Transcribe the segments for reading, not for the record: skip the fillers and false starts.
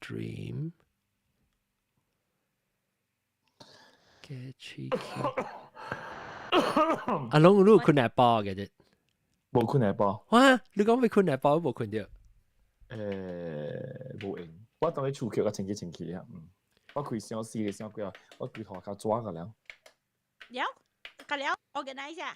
stream。嘅喙齒。阿龍，你有睏下晡嘅啫？無睏下晡。哇！你講欲睏下晡無睏著？無閒。我當去厝抾啊，清氣清氣啊。嗯。我開箱四個箱過啊，我規塗跤紙個了。了，個了，organize 啊。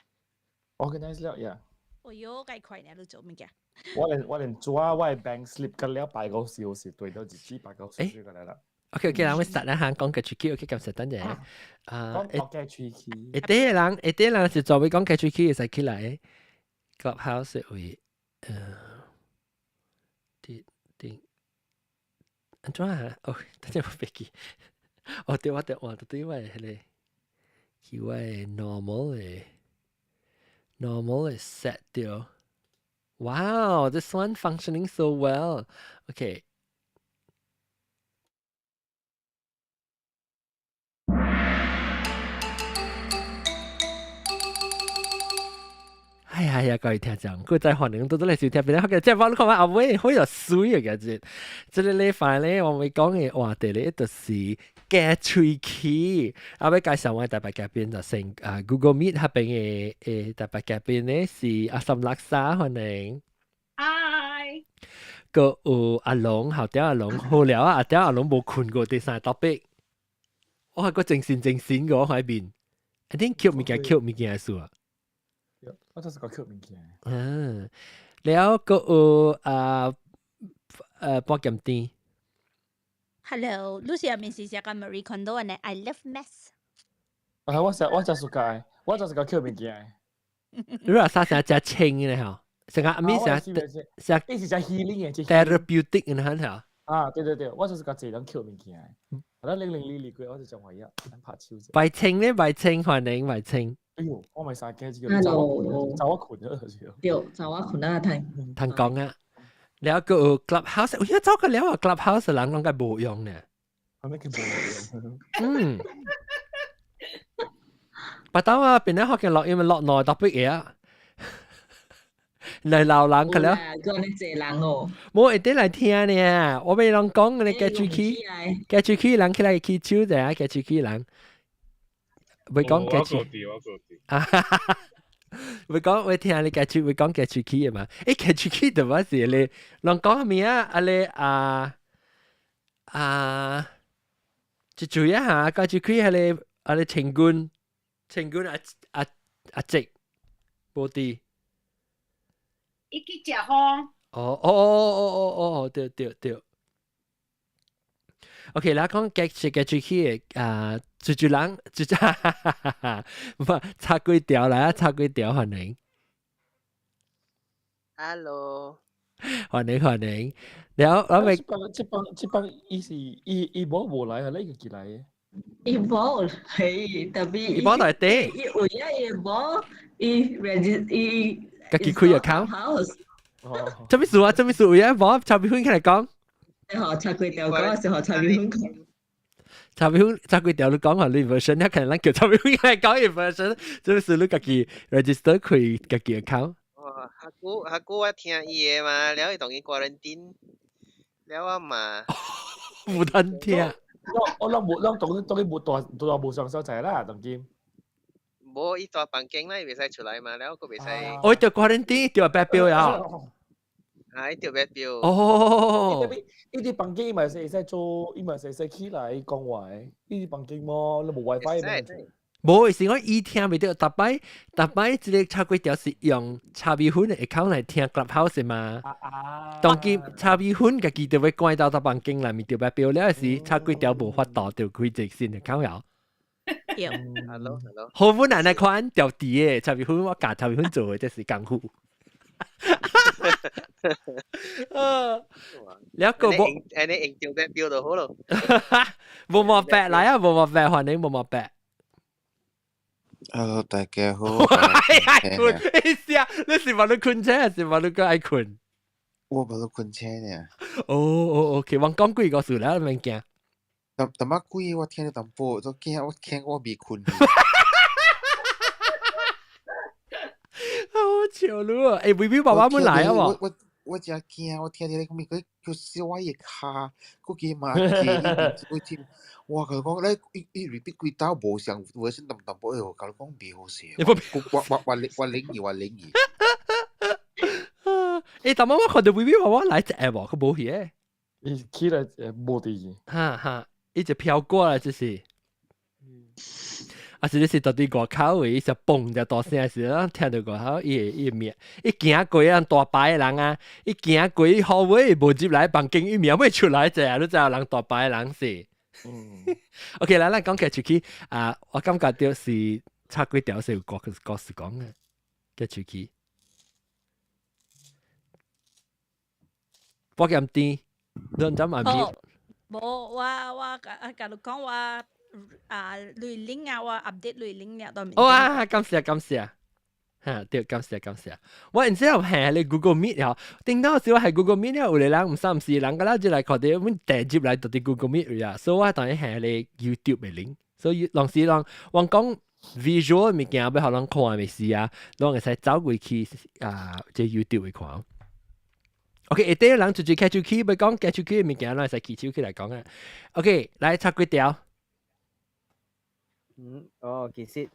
organize 了呀。哎喲，計快呢，你做物件？我連紙我的 bank slip 個了擺個小時，對到日子擺個小時個來啦。 OK OK，咱要實咧嚇講嘅喙齒，OK，咁實等陣。啊，講嘅喙齒。一啲人，一啲人是做咩講嘅喙齒會使起來？Clubhouse 位，啲啲，按怎啊？哦，等陣我別記。哦，對，我對，我對我迄個，叫我 normal 的，normal 的 set 掉。Wow, this one functioning so well. Okay. 哎呀呀，各位聽眾，各在歡迎到到來收聽，邊個？這幫你看阿偉，好有水啊！個這，這個禮拜咧，我會講的話題咧，就是夾喙齒。啊，欲介紹我特別嘉賓就成啊，Google Meet 彼邊的特別嘉賓咧是阿森拉莎，歡迎。 Hi。閣有阿龍，後條阿龍好了啊，阿條阿龍無睏過第三個 topic，我係個精神精神個喺邊，一定抾物件抾物件的事啊。我就是個抾物件。嗯，了閣有啊半鹹甜。 Hello，你是咪是寫個 Marie Kondo 呢？I love mess。啊，我食我就是個，我就是個抾物件。你話啥啥食清的吼？成個阿咪成食，伊是食 healing 的，therapeutic 的吼。啊，對對對，我就是個濟人抾物件。我零零二二幾，我就將懷疑拍手。白清咧，白清歡迎白清。哎喲，我咪曬驚這個，走我睏咗就是。對，走我睏啊，聽。聽講啊，了閣有 Clubhouse，哎呀，走個了啊，Clubhouse 人攏該無用呢。係咩叫無用？嗯。白當啊，變咗學嘅落，因為落內特別嘢啊。來鬧人去了。個你濟人哦。無一定來聽呢，我欲人講你夾喙齒，夾喙齒人起來起手者，夾喙齒人。欲講夾喙，啊哈哈！欲講欲聽你夾喙，欲講夾喙齒的嘛？欸，夾喙齒就嘛是你，人講咩啊？啊你啊啊，就注意下夾喙齒係你啊你清軍，清軍阿阿阿直，無佇。伊去食風。哦哦哦哦哦哦，對對對。OK，啦講夾食夾喙齒的啊，豬豬人，豬豬，唔插幾條來啊，插幾條歡迎。 Hello，歡迎歡迎。然後我咪這幫這幫這幫，伊是伊伊無無來啊，你個起來的。伊無係特別。伊無來底。伊有影伊無，伊 register 伊。家己開 account。做咩事啊？做咩事？有影無？插米粉起來講。學插幾條講，是學插米粉講。插米粉插幾條你講下你 version，一可能咱叫插米粉來講伊 version，做咩事你家己 register 開家己 account？哦，下久下久我聽伊的嘛，了伊當伊 quarantine，了我嘛。無通聽。我我攏無，攏當當伊無大大無上所在啦，當今。無，伊蹛房間啦，伊袂使出來嘛，了閣袂使。哦，伊著 quarantine 著白標呀。啊！伊著白標。哦。伊佇房間伊嘛是會使做，伊嘛是會使起來講話的。伊佇房間麼？你無 WiFi 咩？無，是講伊聽袂著，逐擺逐擺這個插幾條是用茶米粉的 account 來聽 Clubhouse 嘛。當今茶米粉家己就欲關到房間內面，就白標了時，插幾條無法度就開一個新的 account 了。對。 Hello hello。好本來來看調佇的茶米粉，我教茶米粉做的，這是功夫。了個無，按呢用著白標就好咯。無毛白來啊，無毛白，歡迎無毛白。 Hello，大家好。愛睏，意思啊？你是話你睏醒，還是話你閣愛睏？我無咧睏醒呢。哦哦，OK，我講幾個事了，免驚。淡淡仔鬼，我聽了淡薄，都驚我驚我未睏。好笑你啊！欸，B B 爸爸們來啊？我我我真驚，我聽著你講物，佢佢燒我伊跤，佮佢嘛記伊聽，我共你講，你伊伊 repeat 幾道無相 version 淡淡薄，哎喲，共你講袂好勢。我我我我領伊，我領伊。欸，但我我看到微微話我來一個無，佢無去誒。伊起來無佇。哈哈，一直飄過來就是。啊是你是到底外口位，伊是蹦就大聲時，咱聽到外口伊會伊會名，伊行過人大排的人啊，伊行過伊後尾無入來房間，伊名未出來者，你知影人大排的人是。嗯。 OK，來咱講夾喙齒啊，我感覺到是插幾條是有故故事講的，夾喙齒。我鹹甜，你唔知嘛？哦，無，我我啊，共你講我啊，雷玲啊，我 update 雷玲了都。哇，感謝感謝，嚇對，感謝感謝。我然之後係你 Google Meet 了，頂到時我係 Google Meet 了，有個人毋三毋四人個啦，就來看到阮訂入來到佇 Google Meet 啊，所以我當然係你 YouTube 的 link。所以當時人我講 visual 物件欲予人看的時啊，攏會使走過去啊，這 YouTube 去看。OK，下底人直接開手機，欲講開手機的物件，攏會使起手起來講啊。OK，來插幾條。嗯，哦，其實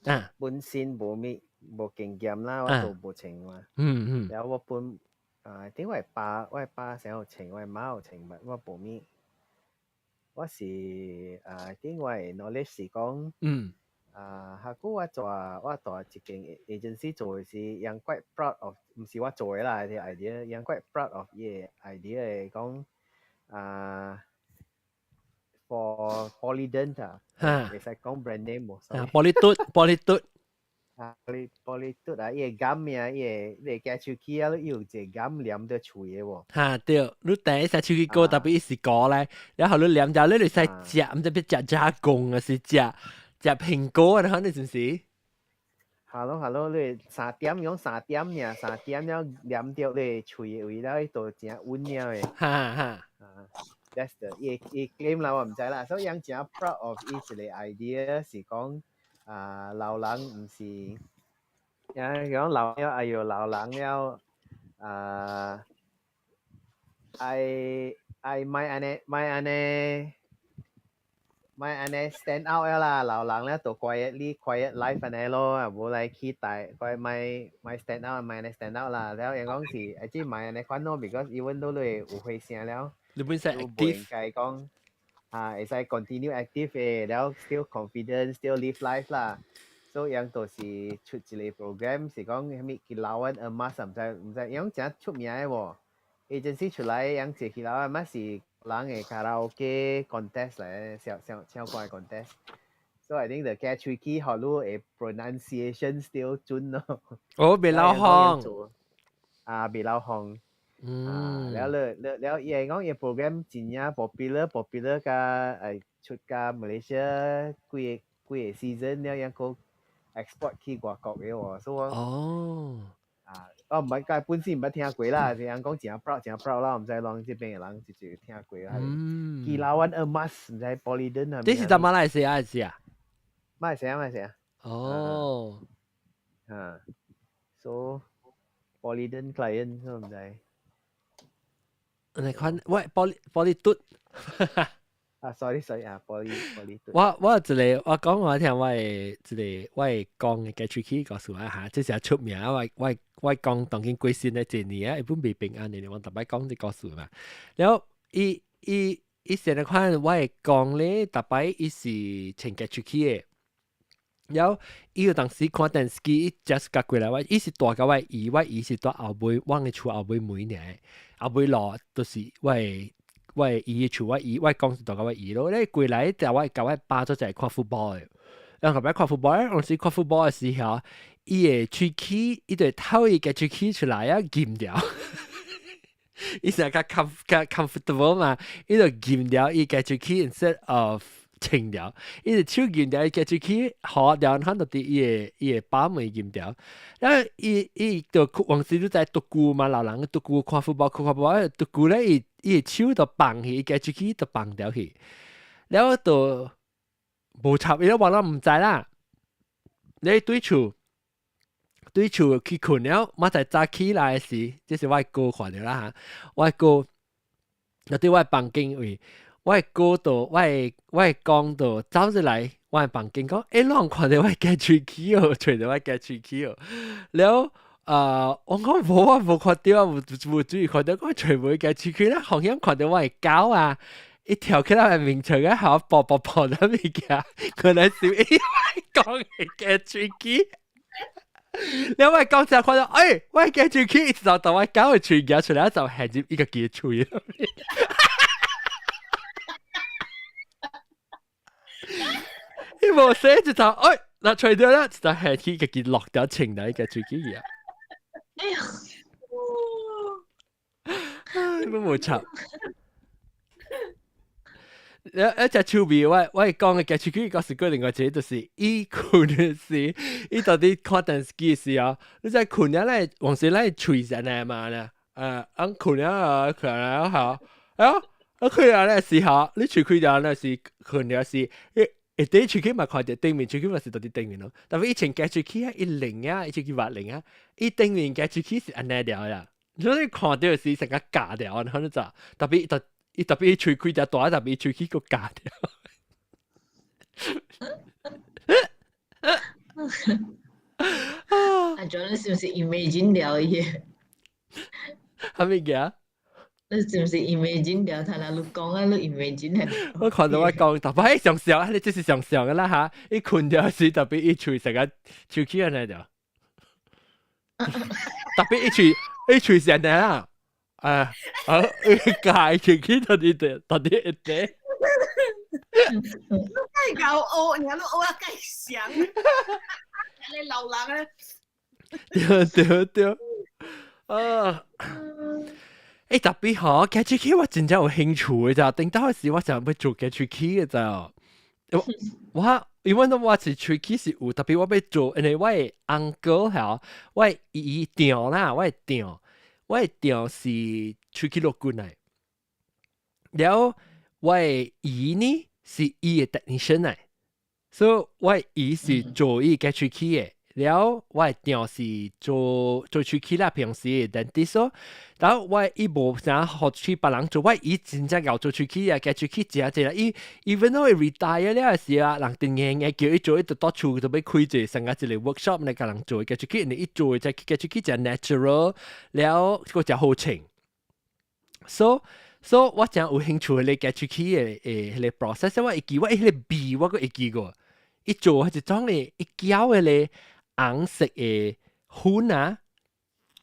啊，本身無咩無經驗啦，我都無穿嘛。然後我本啊，頂我爸想有穿，我媽有穿，我無咩。我是啊，頂我的 knowledge 是講，啊，下久我做一間 agency 做的是，𪜶 quite proud of，毋是我做的啦，這 idea，𪜶 quite proud of 伊个 idea 的講，啊，for Polident 啊，會使講 brand name 無？啊，Politoed，Politoed。啊，Politoed 啊，伊個 gum 啊，伊個你夾手機啊，伊有一個 gum 黏佇喙的無？哈對，你第一隻手機膏特別是膏咧，然後你黏咗你就使食，毋知欲食加工啊，是食食蘋果啊，你是毋是？ Hello，hello，你三點用三點爾，三點了黏著你喙的位了，伊就誠穩了的。哈哈。啊，that's the 伊伊 claim 啦，我毋知啦。所以𪜶誠 proud of 伊一個 idea 是講啊，老人毋是，啊講老了，哎喲老人了啊，愛愛莫按呢莫按呢。莫按呢 stand out 啦，老人咧就 quietly quiet life 按呢咯，啊無來去大，怪莫莫 stand out，莫按呢 stand out 啦。了𪜶講是，actually 莫按呢款咯，because even though 你有歲聲了，你本身你無應該講啊，會使 continue active 的，了 still confident，still live life 啦。所以𪜶就是出一個 program 是講啥物 Kilauan Emas，毋知毋知，𪜶誠出名的喎。agency 出來，𪜶一個 Kilauan Emas 是人的卡拉 OK contest 來，唱唱唱歌的 contest。So I think the 夾喙齒予你的 pronunciation still 準咯。哦，袂老風。啊，袂老風。啊，了了了了，伊會講伊 program 真正 popular popular 甲出甲 Malaysia 幾個幾個 season 了，𪜶閣 export 去外國的喎，所以我啊，我毋捌，家本身毋捌聽過啦，是人講誠 proud 誠 proud 啦，毋知啷這邊的人直接聽過啦。Kilauan Emas，毋知 Polident 啊。這是在馬來西亞是啊？馬來西亞，馬來西亞。哦。啊，so Polident client 我毋知。你看，喂，玻璃玻璃嘟。啊，sorry sorry 啊，玻璃玻璃嘟。我我一個我講我聽，我會一個我會講嘅喙齒告訴我嚇，這是出名。我我我講當今過身的一年啊，伊本袂平安的，我逐擺講這故事嘛。然後伊伊伊現在看我會講咧，逐擺伊是穿夾喙齒的。然後伊有當時看電視機，伊 just 甲過來，我伊是大甲我姨，我姨是蹛後尾，阮的厝後尾門爾，後尾路就是我姨的厝，我姨我講是大甲我姨咯。你過來就我共我爸做陣看 football 的，然後後擺看 football，當時看 football 的時候，伊的喙齒，伊就偷伊個喙齒出來啊，撳掉。伊成較 com 較 comfortable 嘛，伊就撳掉伊個喙齒 instead of 清掉，伊就手撳掉伊個喙齒，好掉，看到佇伊個把門撳掉。然後伊伊就往時都在獨孤嘛，老人獨孤看 football 看 football，獨孤咧伊伊個手就放去，伊個喙齒就放掉去，然後就無插伊都話咱毋知啦。你對厝對厝去睏了，我才早起來時，這是我哥看著啦嚇，我哥就對我房間位，我哥到我講到走入來，我房間講，欸，攏看著我夾喙齒哦，揣著我夾喙齒哦，了。啊！我講無啊，無看著啊，無無注意看著，我揣無夾喙齒啦，好像看著我的狗啊，一跳起來面床啊，好爆爆爆的物件，可能是伊講的夾喙齒。你我講就看到，欸，我夾喙齒，一直到我狗的喙夾出來，就陷入一個夾喙。伊無寫就就，欸，嗱除掉啦，就陷去家己落掉情來夾喙齒啊。哎呀，都冇插。一一隻手尾，我講嘅夾喙齒，嗰時個另外一個就是伊睏嘅時，伊到底看電視機時候，你在睏了咧，往時咧喙是按呢嘛咧，按睏了啊，睏了好，啊，啊睏了咧時候，你喙開了咧是睏了時，一一底喙齒嘛看著，頂面喙齒嘛是到底頂面咯，但係以前夾喙齒啊，一零啊，伊喙齒滑零啊，伊頂面夾喙齒是按呢條呀，所以看著是成個假掉，你知特別特。伊特別喙開只大，特別喙齒閣假掉。阿 John，你是毋是 imagine 了伊？啥物件？你是毋是 imagine 了？他若你講啊，你 imagine 我看到我講，特別上上，你這是上上的啦嚇！伊睏著時特別伊喙成個喙齒按呢條，特別伊喙伊喙是按呢啦。啊啊！界喙齒到底到底一啲？你計夠學，然後你學啊計想，你流人啊！對對對，啊！欸，特別嗬，夾喙齒我真正有興趣的咋，頂到時我想欲做夾喙齒的咋。我因為我是喙齒是有，特別我欲做，因為我的 uncle 嚇，我的姨丈啦，我的丈。我的丈是喙齒落骨來，了我的姨呢是伊的 technician 來，所以我的姨是做伊夾喙齒的，了我的丈是做做喙齒啦，平時的 dentist，然後我伊無啥學去別人做，我姨真正𠢕做喙齒啊，夾喙齒誠濟啦，伊 even though 伊 retire 了時啊，人定硬硬叫伊做，伊就到厝就欲開一個成個一個 workshop 來共人做夾喙齒，因為伊做隻夾喙齒誠 natural，了閣誠好穿。So 我誠有興趣彼個夾喙齒的誒彼個 process，我會記我彼個味我閣會記過，伊做一種咧，伊攪的咧紅色的粉啊，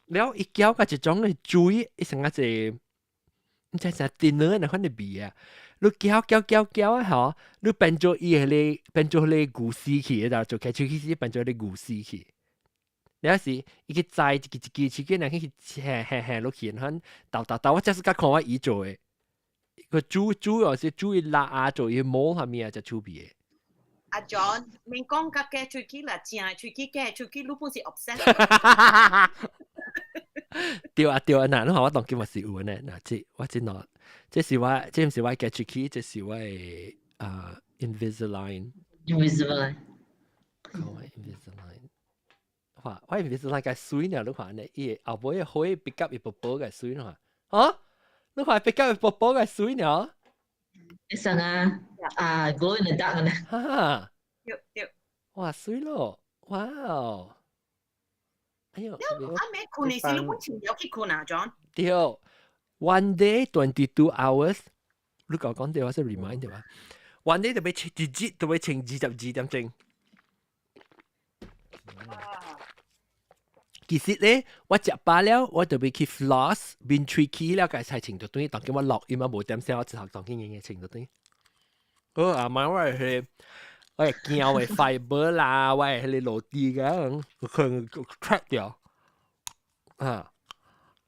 了伊攪甲一種的水，伊成個一個，毋知啥甜的那款的味啊。你攪攪攪攪啊吼，你變做伊彼個變做彼個牛絲去，就做夾喙齒時變做彼個牛絲去。了時伊去摘一支一支喙齒，去下下下落去，款豆豆豆，我這是較看我姨做的，個煮煮又是煮伊辣啊，做伊毛啥物啊，才趣味的。阿 John，免講甲夾喙齒啦，正喙齒夾喙齒，你本是 obsessed。對啊對啊，嗱，你看我當今嘛是有呢，嗱，這我真喏，這是我，這毋是我夾喙齒，這是我的啊 Invisalign。 Invisalign。我 Invisalign。哇，我 Invisalign 較媠呢，你看呢，伊後尾的花比較伊薄薄較媠呢，啊？你看比較伊薄薄較媠呢？你上啊啊，glow in the dark 呢？哈！對對。哇，媠咯！哇哦！哎呦！你暗暝睏的時，你本穿了去睏啊，John？對，one day 22 hours，你講講對我是 remind 對吧？One day 就欲穿一日都欲穿22點鐘。其實咧，我食飽了，我就欲去 floss 面喙齒了，該才穿就轉。當今我錄音啊，無點聲，我一頭當今硬硬穿就轉。好啊，媽，我係我係驚會 fiber 啦，我係彼個落地嘅，可能 crack 掉。啊，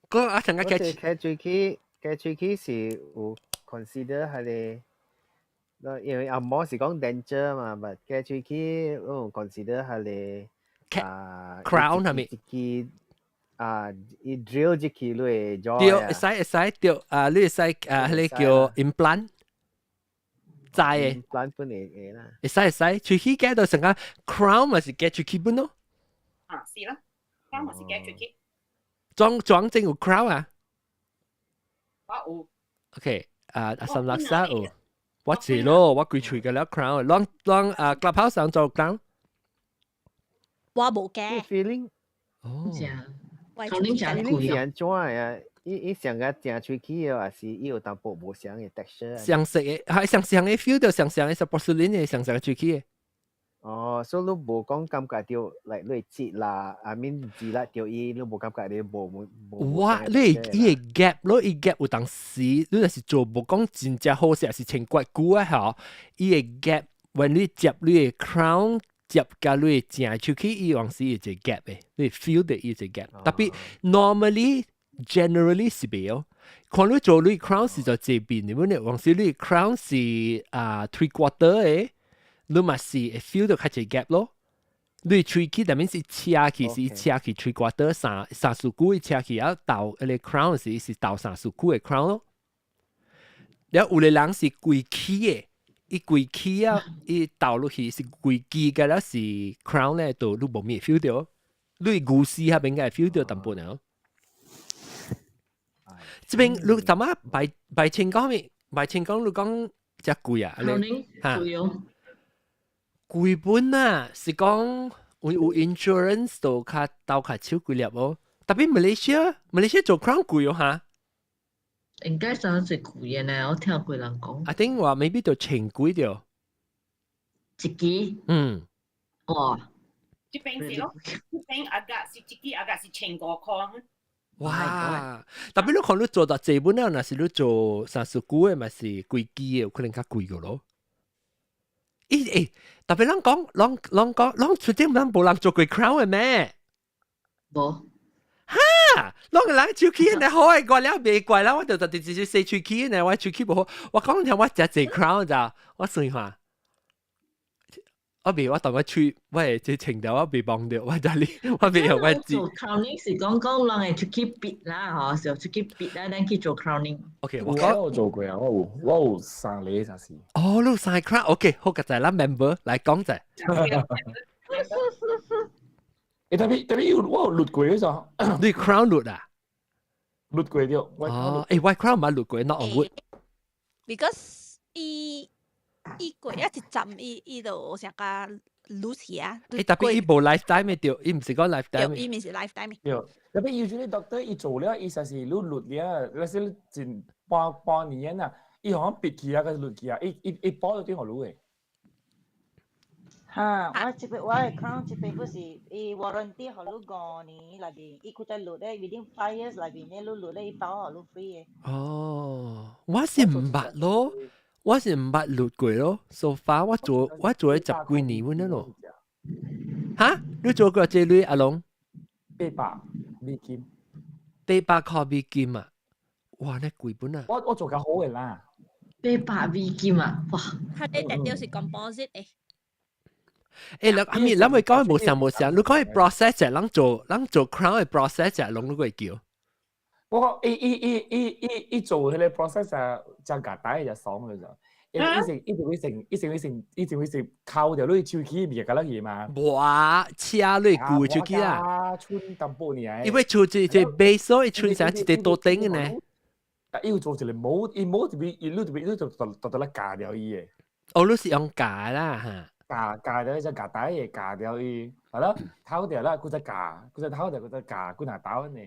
個啊成個夾夾喙齒，夾喙齒是有 consider 係個，因為阿毛是講 denture 嘛，but 夾喙齒有 consider 係個。啊，crown 係咪？一支啊，伊 drill 入去你的 jaw 對，會使會使對，啊，你會使啊，彼個叫 implant，知的，implant 本會會啦。會使會使，喙齒夾到成個 crown 嘛是夾喙齒本咯。啊，是啦。，crown 嘛是假喙齒。裝裝正有 crown 啊？我有。 OK，啊，阿三六三有，我知咯，我規喙嘅了 crown，攏攏啊 Clubhouse 上做 crown。我無嘅。 Filling。哦。 Crowning 真貴貴是按怎啊？伊伊上個正喙齒的，還是伊有淡薄無相的 texture？相似的，係相像的 feel 到相像的是 porcelain 的，相像的喙齒的。哦，所以你無講感覺到，like 你擠啦，I mean 擠啦到伊，你無感覺你無無。哇！你伊個 gap 咯，伊 gap 有當時，你若是做無講真正好勢，還是穿骨久啊吼，伊個 gap，when 你接你個 crown 接甲你正喙齒，伊有時有一個 gap 的，你 feel 到伊一個 gap。特別 normally generally 是袂哦。看你做你 crown 是就這邊，你本來往時你 crown 是啊 three quarter 的。你嘛是會 feel 到較濟 gap 咯。你喙齒內面是斜去，是斜去 three quarter 三三四久斜去啊，鬥迄個 crown 是是鬥三四久的 crown 咯。了有個人是規起的，伊規起啊，伊鬥落去是規支嘅了是 crown 咧，就你無咩 feel 到。你牛絲下邊該 feel 到淡薄爾。這邊你怎麼白白清講咩？白清講你講遮貴啊？嚇？貴哦。貴本啊，是講有有 insurance 都較鬥較少幾粒哦。特別 Malaysia，Malaysia 做 crown 貴哦哈。應該算是貴的呢，我聽過人講。 I think 話 maybe 就千幾掉。一支？嗯。哇！這邊是咯，這邊 agak 是一支 agak 是1500塊。哇！特別你看你做到這本啊，若是你做三十久的，嘛是幾支的，有可能較貴個咯。咦欸，特別咱講，攏攏講，攏出點咱無人做過 crown 的咩？無。哈！攏個人喙齒呢好的怪了，袂怪啦，我就直直接洗喙齒呢，我喙齒無好。我講聽我食濟 crown 咋，我算下。我未，我當我喙，我會這穿掉，我未幫到，我就你，我未用我知。做 crowning 是講講人會出去別啦，嗬，就出去別啦，咱去做 crowning。 OK，我有做過啊，我有我有三個就是。哦，你有三個 crown，OK，好，個在咱 member 來講者。欸，特別特別有我有錄過嗰陣。你 crown 錄啊？錄過掉。哦，欸，我 crown 嘛錄過，not on wood。 Because 伊伊過一浸伊伊就成個 loose 去啊。欸，特別伊無 lifetime 的對，伊毋是講 lifetime。伊毋是 lifetime。對，特別 usually doctor 伊做了，伊實是你錄了，那是前半半年啊，伊好像別去啊，個錄去啊，伊伊伊保到對好錄的。哈，我這邊我的 crown 這邊不是伊 warranty 予你5年內邊，伊佢在錄咧，within 5 years 內邊咧，你錄咧伊包予你 free 的。哦，我是毋捌咯，我是毋捌錄過咯。So far 我做我做咗十幾年阮咯。哈？你做過這類阿龍？800美金。800塊美金啊！哇，那貴本啊！我我做較好的啦。800美金啊！哇！佢哋特掉是 composite 誒。欸，你阿咪，咱會講無相無相，你講嘅 process 就咱做咱做 crown 嘅 process 就攏你會叫。我講伊伊伊伊伊伊做迄個 process 就真簡單就爽嘅就。伊成一定會成，一定會成，一定會成靠掉你手機咪個嘢嘛。哇，車你舊手機啊！穿淡薄爾。因為出這這 base 伊穿成一個多頂嘅呢。啊，伊有做一個模，伊模就比伊你就比你就就就來夾掉伊嘅。哦，你是用夾啦嚇。夾夾掉只夾帶嘅夾掉伊，係咯，偷掉啦，佢再夾，佢再偷掉，佢再夾，佢拿刀呢。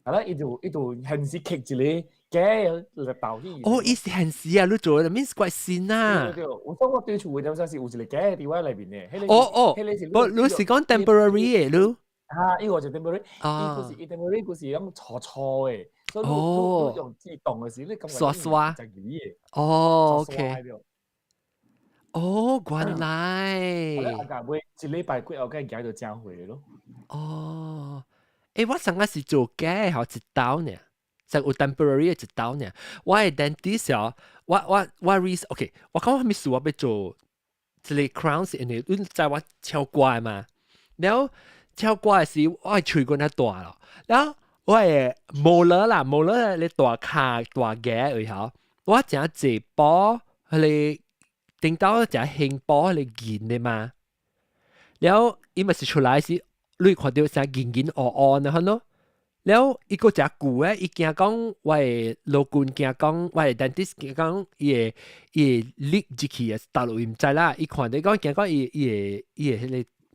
係咯，伊就伊就現時刻一個假嚟鬥去。哦，伊是現時啊，你做的 means 怪新啊。對對，我說我對厝嘅陣時有一個假佇我內面的。哦哦，不，你是講 temporary 的你？啊，伊個就 temporary，伊就是伊 temporary，佢是用粗粗的，所以你用自動的時，你感覺刷刷。哦，OK。哦，原來。我阿買一禮拜過後，梗係行到正回咯。哦，欸，我上個是做假的，一刀呢，就有 temporary 的一刀呢。我的 dentist 哦，我我我 reason OK，我講我咩事我欲做這個 crown 是因為你知我唱歌嘛，然後唱歌的時我的喙骨較大咯，然後我的 molar 啦，molar 你大骹大牙位吼，我誠濟波彼個頂到誠輕波彼個銀的嘛，然後伊嘛是出來是你看著啥銀銀烏烏呢？咯。了伊閣誠舊咧，伊驚講我的老君驚講我的 dentist 驚講伊會伊會 leak 入去啊，大陸伊毋知啦。伊看著講驚講伊伊會伊會彼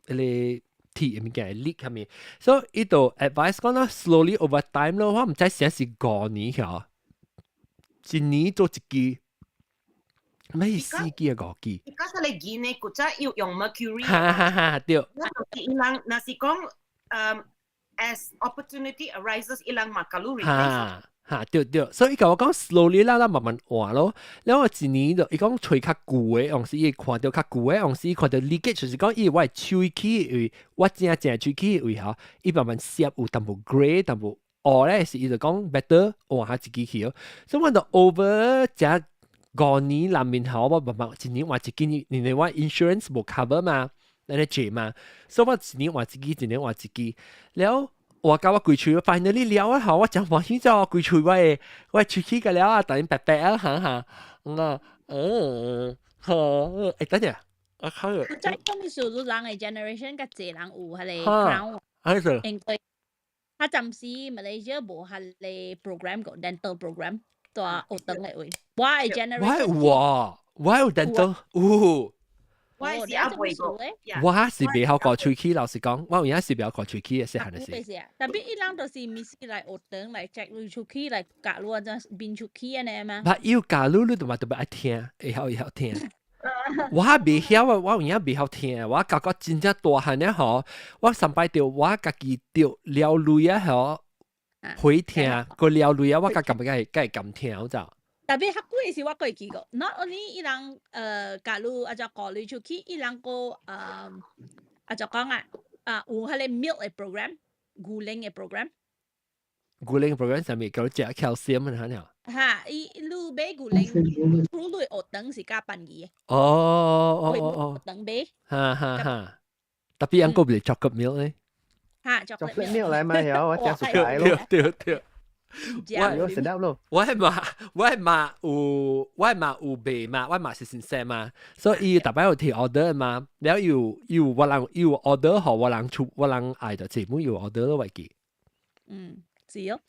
個彼個鐵物件會 leak 啥物，所以伊就 advice 講啦，slowly over time 咯，我毋知啥是5年曉，一年做一支，咩是四支啊五支？ Because 你見呢，古早要用 mercury。哈哈哈，對。伊人若是講，as opportunity arises，伊人嘛共你 replace。哈哈，對對，所以伊共我講 slowly 啦啦慢慢換咯。然後一年就伊講揣較舊的，用時伊看著較舊的，用時伊看著 leakage，就是講伊我的喙齒位，我正正喙齒位吼，伊慢慢攝有淡薄 grey，淡薄烏咧，是伊就講 better 換下一支去咯。所以我就 over 這5年內面吼，我慢慢一年換一支，因為我 insurance 無 cover 嘛，咱咧借嘛，所以我一年換一支，一年換一支，了。我甲我規喙 finally 了啊！吼，我真歡喜咗，規喙我的喙齒個了啊，等於白白啊，哈哈，嗯啊，嗯，好，欸，等下，我靠，即係講是你人的 generation 較濟人有彼個 crown，係是，因為他暫時 Malaysia 無彼個 program 個 dental program，蹛學堂的位，我的 generation，我有啊，我有 dental，有。我是阿妹個，我是袂曉顧喙齒，老實講，我有影是袂曉顧喙齒的，細漢的時。特別伊人就是咪是來學堂來 check 你喙齒來教你按怎變喙齒按呢嘛。捌有教你，你就嘛特別愛聽，會曉會曉聽。我袂曉啊，我有影袂曉聽。我感覺真正大漢了吼，我上擺著我家己著流淚啊吼，會聽個流淚啊，我較感覺會會甘聽，我知。特別較久的時我閣會記過，not only 伊人教你按怎顧你喙齒，伊人閣按怎講啊？啊有彼個 milk 的 program，牛奶的 program。牛奶 program 啥物叫食 calcium 啊？哈？哈，伊你買牛奶，除你學堂是較便宜的。哦哦哦哦。學堂買。哈哈哈。特別應該唔是 chocolate milk 咧。哈，chocolate milk 來嘛，有我食出來咯。對對。我有食得咯。我嘛有賣嘛，我嘛是先生嘛，所以伊逐擺有提 order 嘛，了有有我人有 order 予我人出我人愛就這本有 order 咯，我記。嗯，是哦。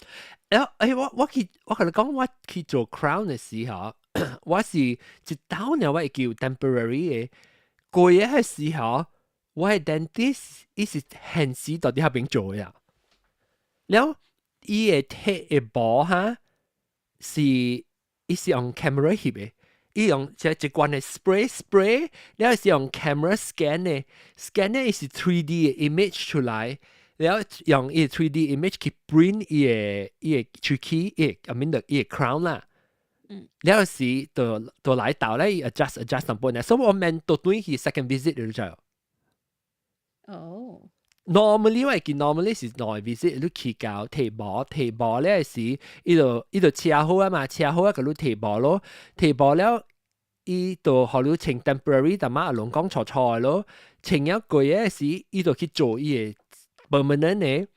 了，欸，我去我共你講，我去做 crown 的時候，我是一道呢，我會叫 temporary 的。過嘅時候，我的 dentist 伊是現時到佇彼邊做的。了，伊會摕的毛哈，是伊是用 camera 翕的，伊用一一罐的 spray spray，了是用 camera scan 的，scan 的伊是 3D 的 image 出來。了用伊 3D image 去 print 伊的喙齒，伊的 I mean 伊的 crown 啦。了時就就來到咧，adjust adjust 淡薄呢，所以我免倒轉去 second visit 就知。哦。 Normally 我會見 normally 是兩 visit，你去到提毛提毛咧時，伊就伊就車好啊嘛，車好啊，共你提毛咯，提毛了，伊就予你穿 temporary，但嘛攏講錯錯咯，穿了過嘅時，伊就去做伊的 permanent 的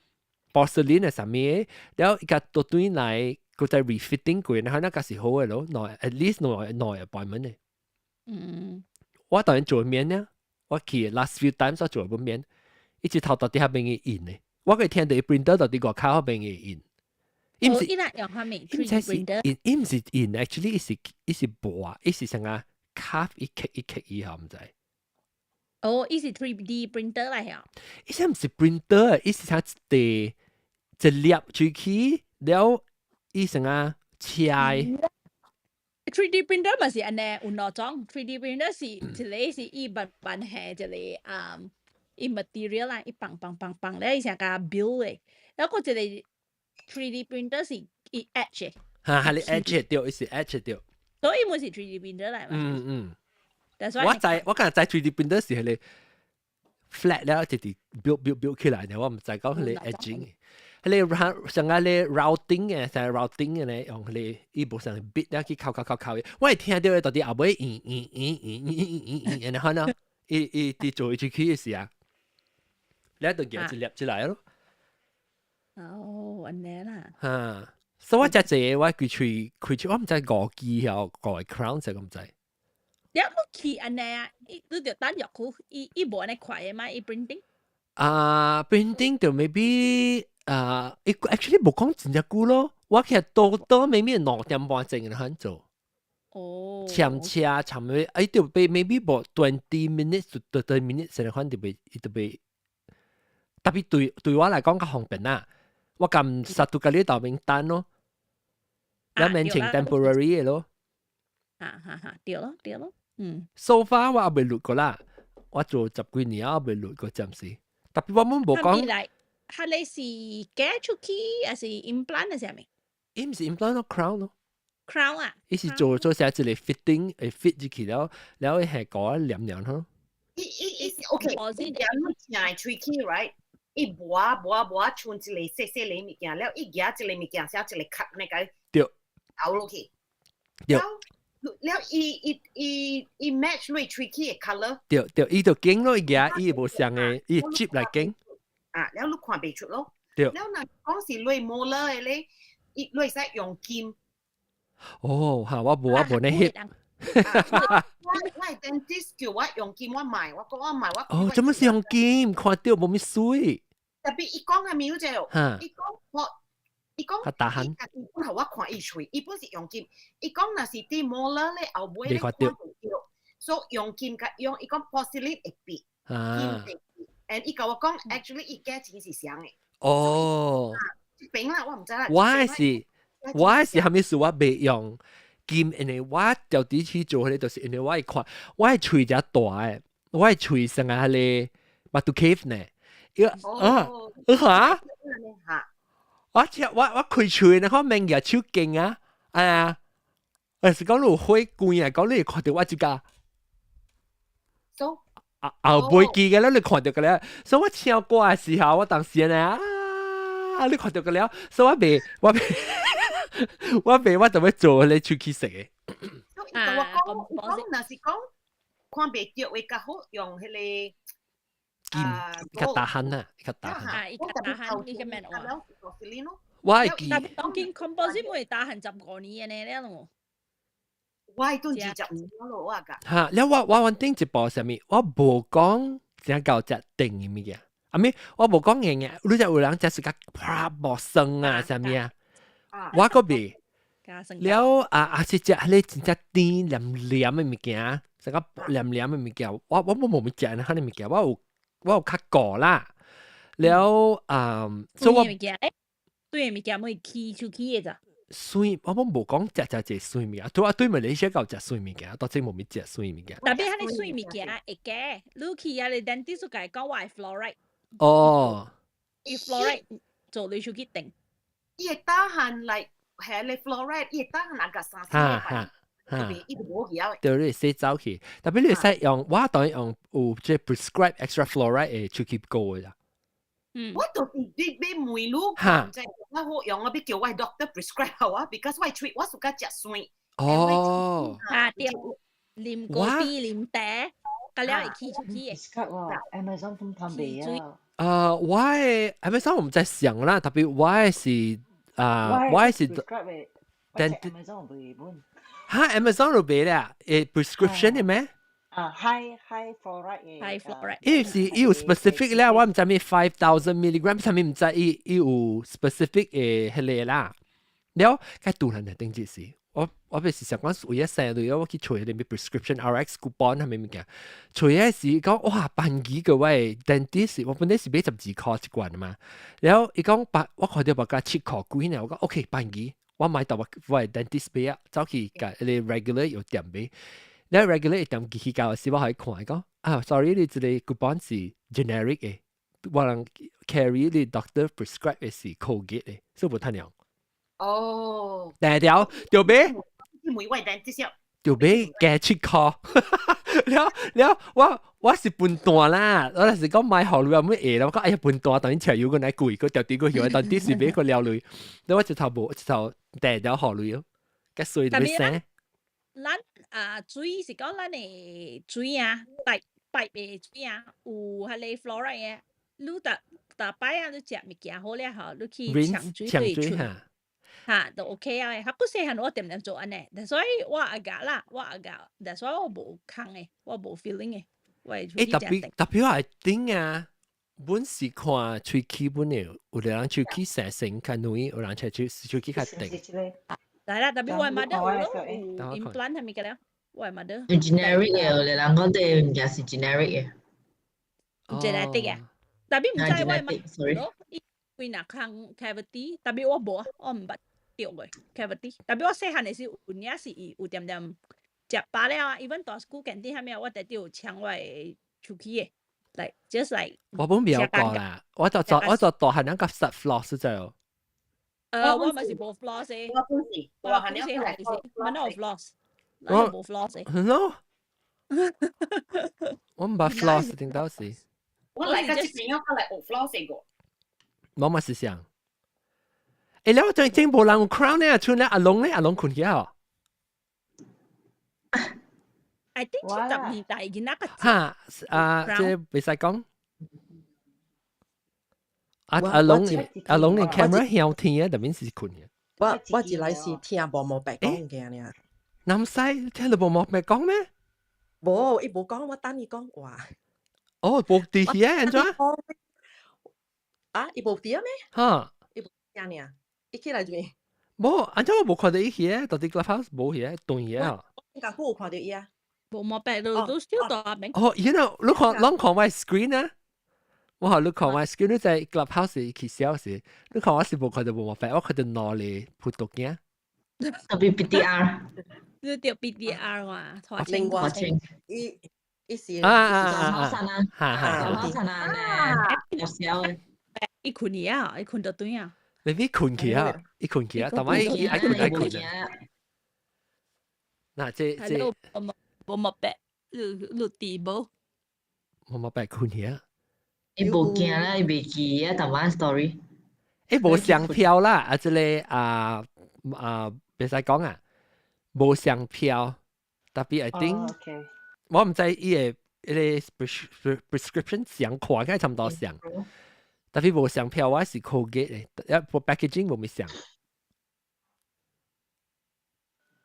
porcelain 的啥物的，了伊共倒轉來，閣再 refitting 過，然後那個是好的咯，兩 at least 兩兩 appointment 的。我當然做免呢，我去 last few times 我做不免。一直頭到底下邊嘅印呢，我可以聽到 printer 到底外口嗰邊嘅印。伊毋是，伊用啥物？伊毋是印，伊毋是印，actually 伊是伊是薄，伊是啥個卡一刻一刻以後毋知。哦，伊是 3D printer 來嚇。伊啥毋是 printer，伊是啥一塊一粒出去了，伊啥個車。 3D printer 嘛是按呢，有兩種。3D printer 是一個是伊慢慢下一個啊。伊 material 啦，伊放放放放咧，伊成個 build 的。然後閣一個 3D printer 是伊 etch 的。哈，係你 etch 對，伊是 etch 對。所以毋是 3D printer 來嘛。嗯嗯。 That's 我知，我剛才知 3D printer 是彼個 flat 了，直直 build build build 起來的，我毋知講彼個 etching。彼個像啊咧 routing 嘅，像 routing 嘅咧，用彼個伊無像 bit 了去敲敲敲敲的。我會聽著到底後尾咦咦咦咦咦咦咦，然後呢，伊伊佇做伊出去的時啊。你就夾一粒出來咯。哦，按呢啦。哈，所以我食這個我規喙開喙，我毋知五支吼，五個 crown 就毋知。你去按呢啊？伊你著等藥苦，伊伊無按呢快的嘛？伊 printing。啊，printing 就 maybe 啊，actually 無講真正久咯，我其實多多 maybe 2點半鐘就肯做。哦。簽車簽咩？哎，就被 maybe 無 20 minutes to 30 minutes 成款就被就被，特別對我來講較方便啦。我撳實到個呢度名單咯，有免請 temporary 嘅咯。哈哈哈，對咯對咯，嗯。 So far 我也未錄過啦，我做十幾年我未錄過暫時。特別我們無講。嚟，係你是假出去，還是 implant 還是啥物？伊毋是 implant 咯，crown 咯。 crown 啊？伊是做做成一個 fitting，會 fit 入去了，了伊係個黏黏咯。伊伊伊是 OK，伊兩正喙齒，right？伊磨磨磨像一個細細個物件，了伊舉一個物件，寫一個殼那個熬落去。對。了伊伊伊伊 match 你喙齒的 colour。對對，伊就揀咯，伊舉伊無相的，伊接來揀。啊，了你看袂出咯。對。了若講是你 molar 的咧，伊你會使用金。哦，嚇！我無呢翕。我我 dentist 叫我用金，我買，我講我買我。哦，做乜是用金？看到無咪水。特別伊講係咪就？伊講我，伊講。較大漢。伊本予我看伊喙，伊本是用金。伊講若是佇 molar 咧後尾咧看袂著，所以用金佮用，伊講 porcelain 會變。啊。金會變，and 伊共我講，actually 伊價錢是相的。哦。這邊啦，我毋知啦。我是蝦米事？我袂用金，因為我就第去做迄個，就是因為我會看，我的喙較大的，我的喙成啊迄個 Batu Cave 呢。啊，嚇！我切我我開喙呢，我免舉手勁啊，哎呀，我是講你有火罐啊，講你會看著我這個。 So 啊後尾記嘅咧，你看著個咧，所以我唱歌嘅時候，我當時呢啊，你看著個了，所以我袂我袂我袂我就欲做你喙齒色嘅。所以我講，講若是講看袂著會較好用彼個。金較大漢啊，較大漢。啊，伊較大漢，伊個免話。我會記。但當今 composite 會大漢15年呢了咯。我係都20年咯，我噶。嚇！了我我穩定一步啥物，我無講正夠食定的物件，啊咪我無講硬嘅，你知有人食是較啪無酸啊，啥物啊？我閣袂。了啊啊是食彼個真正甜黏黏的物件，成個黏黏的物件，我我無無物食那款的物件，我有較顧啦。了啊，所以我對物件會起出去的咋？酸，我無講食食這酸物件，對啊，對馬來西亞夠食酸物件，到這無物食酸物件。特別彼個酸物件會加，你去啊，你 dentist 就共伊講我愛 fluoride。哦。伊 fluoride 做你出去定。伊會打漢來係你 fluoride，伊會打漢那個三四哈哈哈。伊就無曉。對，你洗走去，特別你會使用，我當然用有這 prescribe extra fluoride 的喙齒膏的啦。我就是你欲問你，毋知我好用，我欲叫我 doctor prescribe 我，because 我喙我 suka 食酸。哦。啊對，啉咖啡啉茶，佮了會起出去的。 Amazon 通通賣啊。啊，我的 Amazon 我毋知上啦，特別我的是啊，我的是。但 Amazon 賣本。哈，Amazon 就賣啦，誒 prescription 的咩？啊，high fluoride 嘅。 high fluoride。伊是伊有 specific 咧，我毋知咩 5000 milligram，啥物毋知伊伊有 specific 的彼個啦。了，該拄人的頂一時，我我欲是想講為咗生類，我去揣彼個 prescription RX coupon 啥物物件，揣彼時講哇，便宜個我 dentist，我本來是買12箍一罐嘛，然後伊講八，我看著別價7箍幾呢，我講 OK 便宜，我買到我我 dentist 買啊，走去共彼個 regular 藥店買。你 regular 店去到時，我予伊看，講啊，sorry，你這個 coupon 是 generic 的，我人 carry 你 doctor prescribe 的是 Colgate 的，所以無通用。哦。第條就買，每位 dentist 就買加7箍。了了，我我是笨蛋啦，我就是講買予鐳啊，欲會啦，我講哎呀笨蛋，當然車油閣來貴，閣調啲個藥，當啲是買個了鐳，了我一頭無一頭第條予鐳咯，較衰就欲生。咱啊水是講咱的水啊，pipe pipe 的水啊，有彼個 fluoride 的，你逐逐擺啊，你食物件好了後，你去沖水對出，哈，就 OK 啊。哈，古細漢我恬恬做按呢，所以我會覺啦，我會覺，但所以我無空的，我無 feeling 的，我會欸，特別特別我會頂啊，本是看喙齒本的，有的人喙齒生成較軟，有人喙齒喙齒較定。來啦，特別我媽的有咯，有 implant 係咪嘅咧？我媽的。 generic 嘅，你人講啲物件是 generic 嘅。 genetic 嘅，特別毋知我媽咯，伊幾若空 cavity，特別我無，我毋捌著過 cavity。特別我細漢的時有影是伊有點點食飽了啊，even 大school canteen 啥物，我特地有搶我的喙齒的，like just like。我本未有過啦，我就大漢人甲實 floss 就。我咪是無 floss 的。我本是，我本是係是，我哪有 floss，我無 floss 的。咯，我毋捌 floss 頂到時。我嚟個這邊我嚟學 floss 個。我嘛是想，欸，你最近無人有 crown 呢？像咧阿龍咧，阿龍睏起哦。 I think 70年代囡仔較哈啊，這袂使講。阿阿龍阿龍連 camera 向天啊，特別是睏嘅。我一來是聽無毛白講嘅爾。南西聽到無毛白講咩？無，伊無講，我等伊講話。哦，無佇遐按怎？啊，伊無佇啊咩？哈，伊無聽爾，伊起來做咩？無，按怎我無看到伊遐，到底 Clubhouse 無遐，斷遐啊。應該有看到伊啊。無毛白都都 still 大名。哦，伊那你看，攏看我 screen 啊？我話你看我 screen，你在 Clubhouse 去笑時，你看我是無看到無毛白，我看到兩個葡萄鏡。特別 BDR，你著 BDR 嘛？另外，伊伊是啊啊啊啊，哈哈，好神啊！有笑嘅。伊睏去啊，伊睏到對啊。你咪睏去啊，伊睏去啊，但係伊愛睏愛睏啊。嗱，這這無無毛白，你你佇無？無毛白睏去啊。伊無驚啦，伊袂記啊，逐晚 story。欸，無相票啦，啊，這個啊啊，袂使講啊，無相票，特別 I think，我毋知伊個伊個 prescription 相看起來差毋多相，特別無相票，我是 Colgate 的，一部 packaging 無咪相。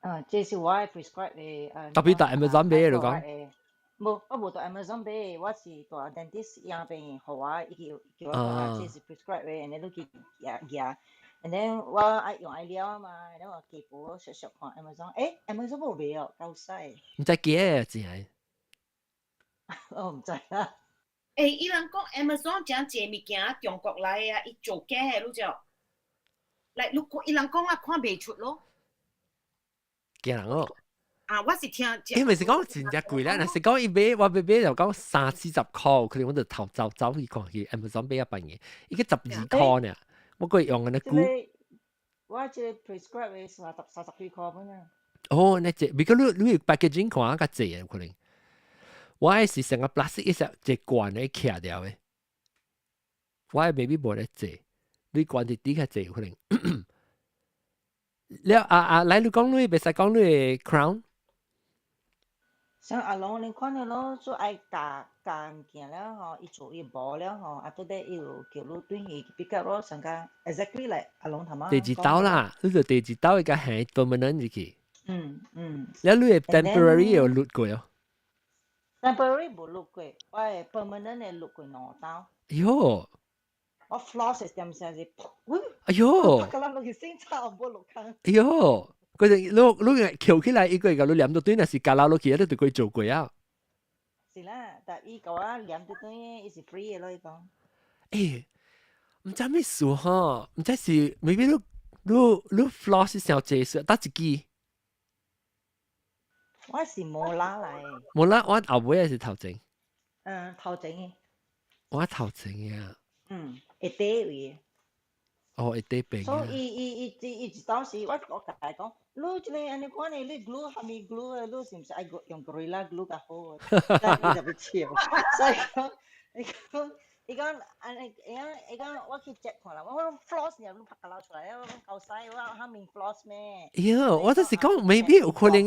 啊，這是我 prescribe 的。特別佇 Amazon 買的，你講。無，我無佇 Amazon 買，我是佇 dentist 醫病，予我伊叫叫我講，這是 prescribe 的，and then 你去舉舉，and then 我愛用愛了嘛，然後我基本熟熟看 Amazon，欸，Amazon 無賣哦，夠使。毋知假的真係。我毋知啦。欸，伊人講 Amazon 真濟物件中國來的啊，伊做假的，你知？來，你看伊人講啊，看袂出咯。驚人哦！啊，我是聽。因為是講真正貴啦，若是講伊買，我買買就講三四十箍，可能我就頭走走去看去 Amazon 買一百嘢，伊個12箍呢，我過用安呢久。我這個 prescribe 的30幾箍本啊。哦，那這，比如你你 packaging 看較濟有可能。我的是成個 plastic 一隻一罐的徛掉的，我的 maybe 無咧濟，你罐佇底較濟有可能。了啊啊，來你講你袂使講你的 crown。像阿龍，你看到咯，做愛教教物件了吼，伊做伊無了吼，啊，到底伊有叫你轉去比較咯，上個 exactly like 阿龍頭仔。第二刀啦，你就第二刀伊個係 permanent 入去。嗯嗯。了你的 temporary 有錄過哦？ temporary 無錄過，我的 permanent 的錄過兩刀。喲！我 floss 點聲是，哎喲！個人落去先炒無錄空。哎喲！嗰陣你你翹起來，一個個你黏到對，若是加拉落去，你就可以做過啊。是啦，但伊共我黏到對，伊是 free 的咯，伊講。欸，毋知咩事吼，毋知是 maybe 你你你 floss 傷濟水，搭一支。我是 molar 來。 molar，我後尾還是頭前？嗯，頭前的。我頭前啊。嗯，會底位。哦，會底邊。所以伊伊伊伊一當時我我共伊講，你這個按呢款的，你 glue 啥物 glue 的，你是毋是愛用 Gorilla glue 較好？但伊就欲笑，所以講，伊講伊講按呢，伊講伊講我去 check 看啦，我講 floss 爾你拍個出來，我講夠使，我啥物 floss 咩？喲，我就是講，maybe 有可能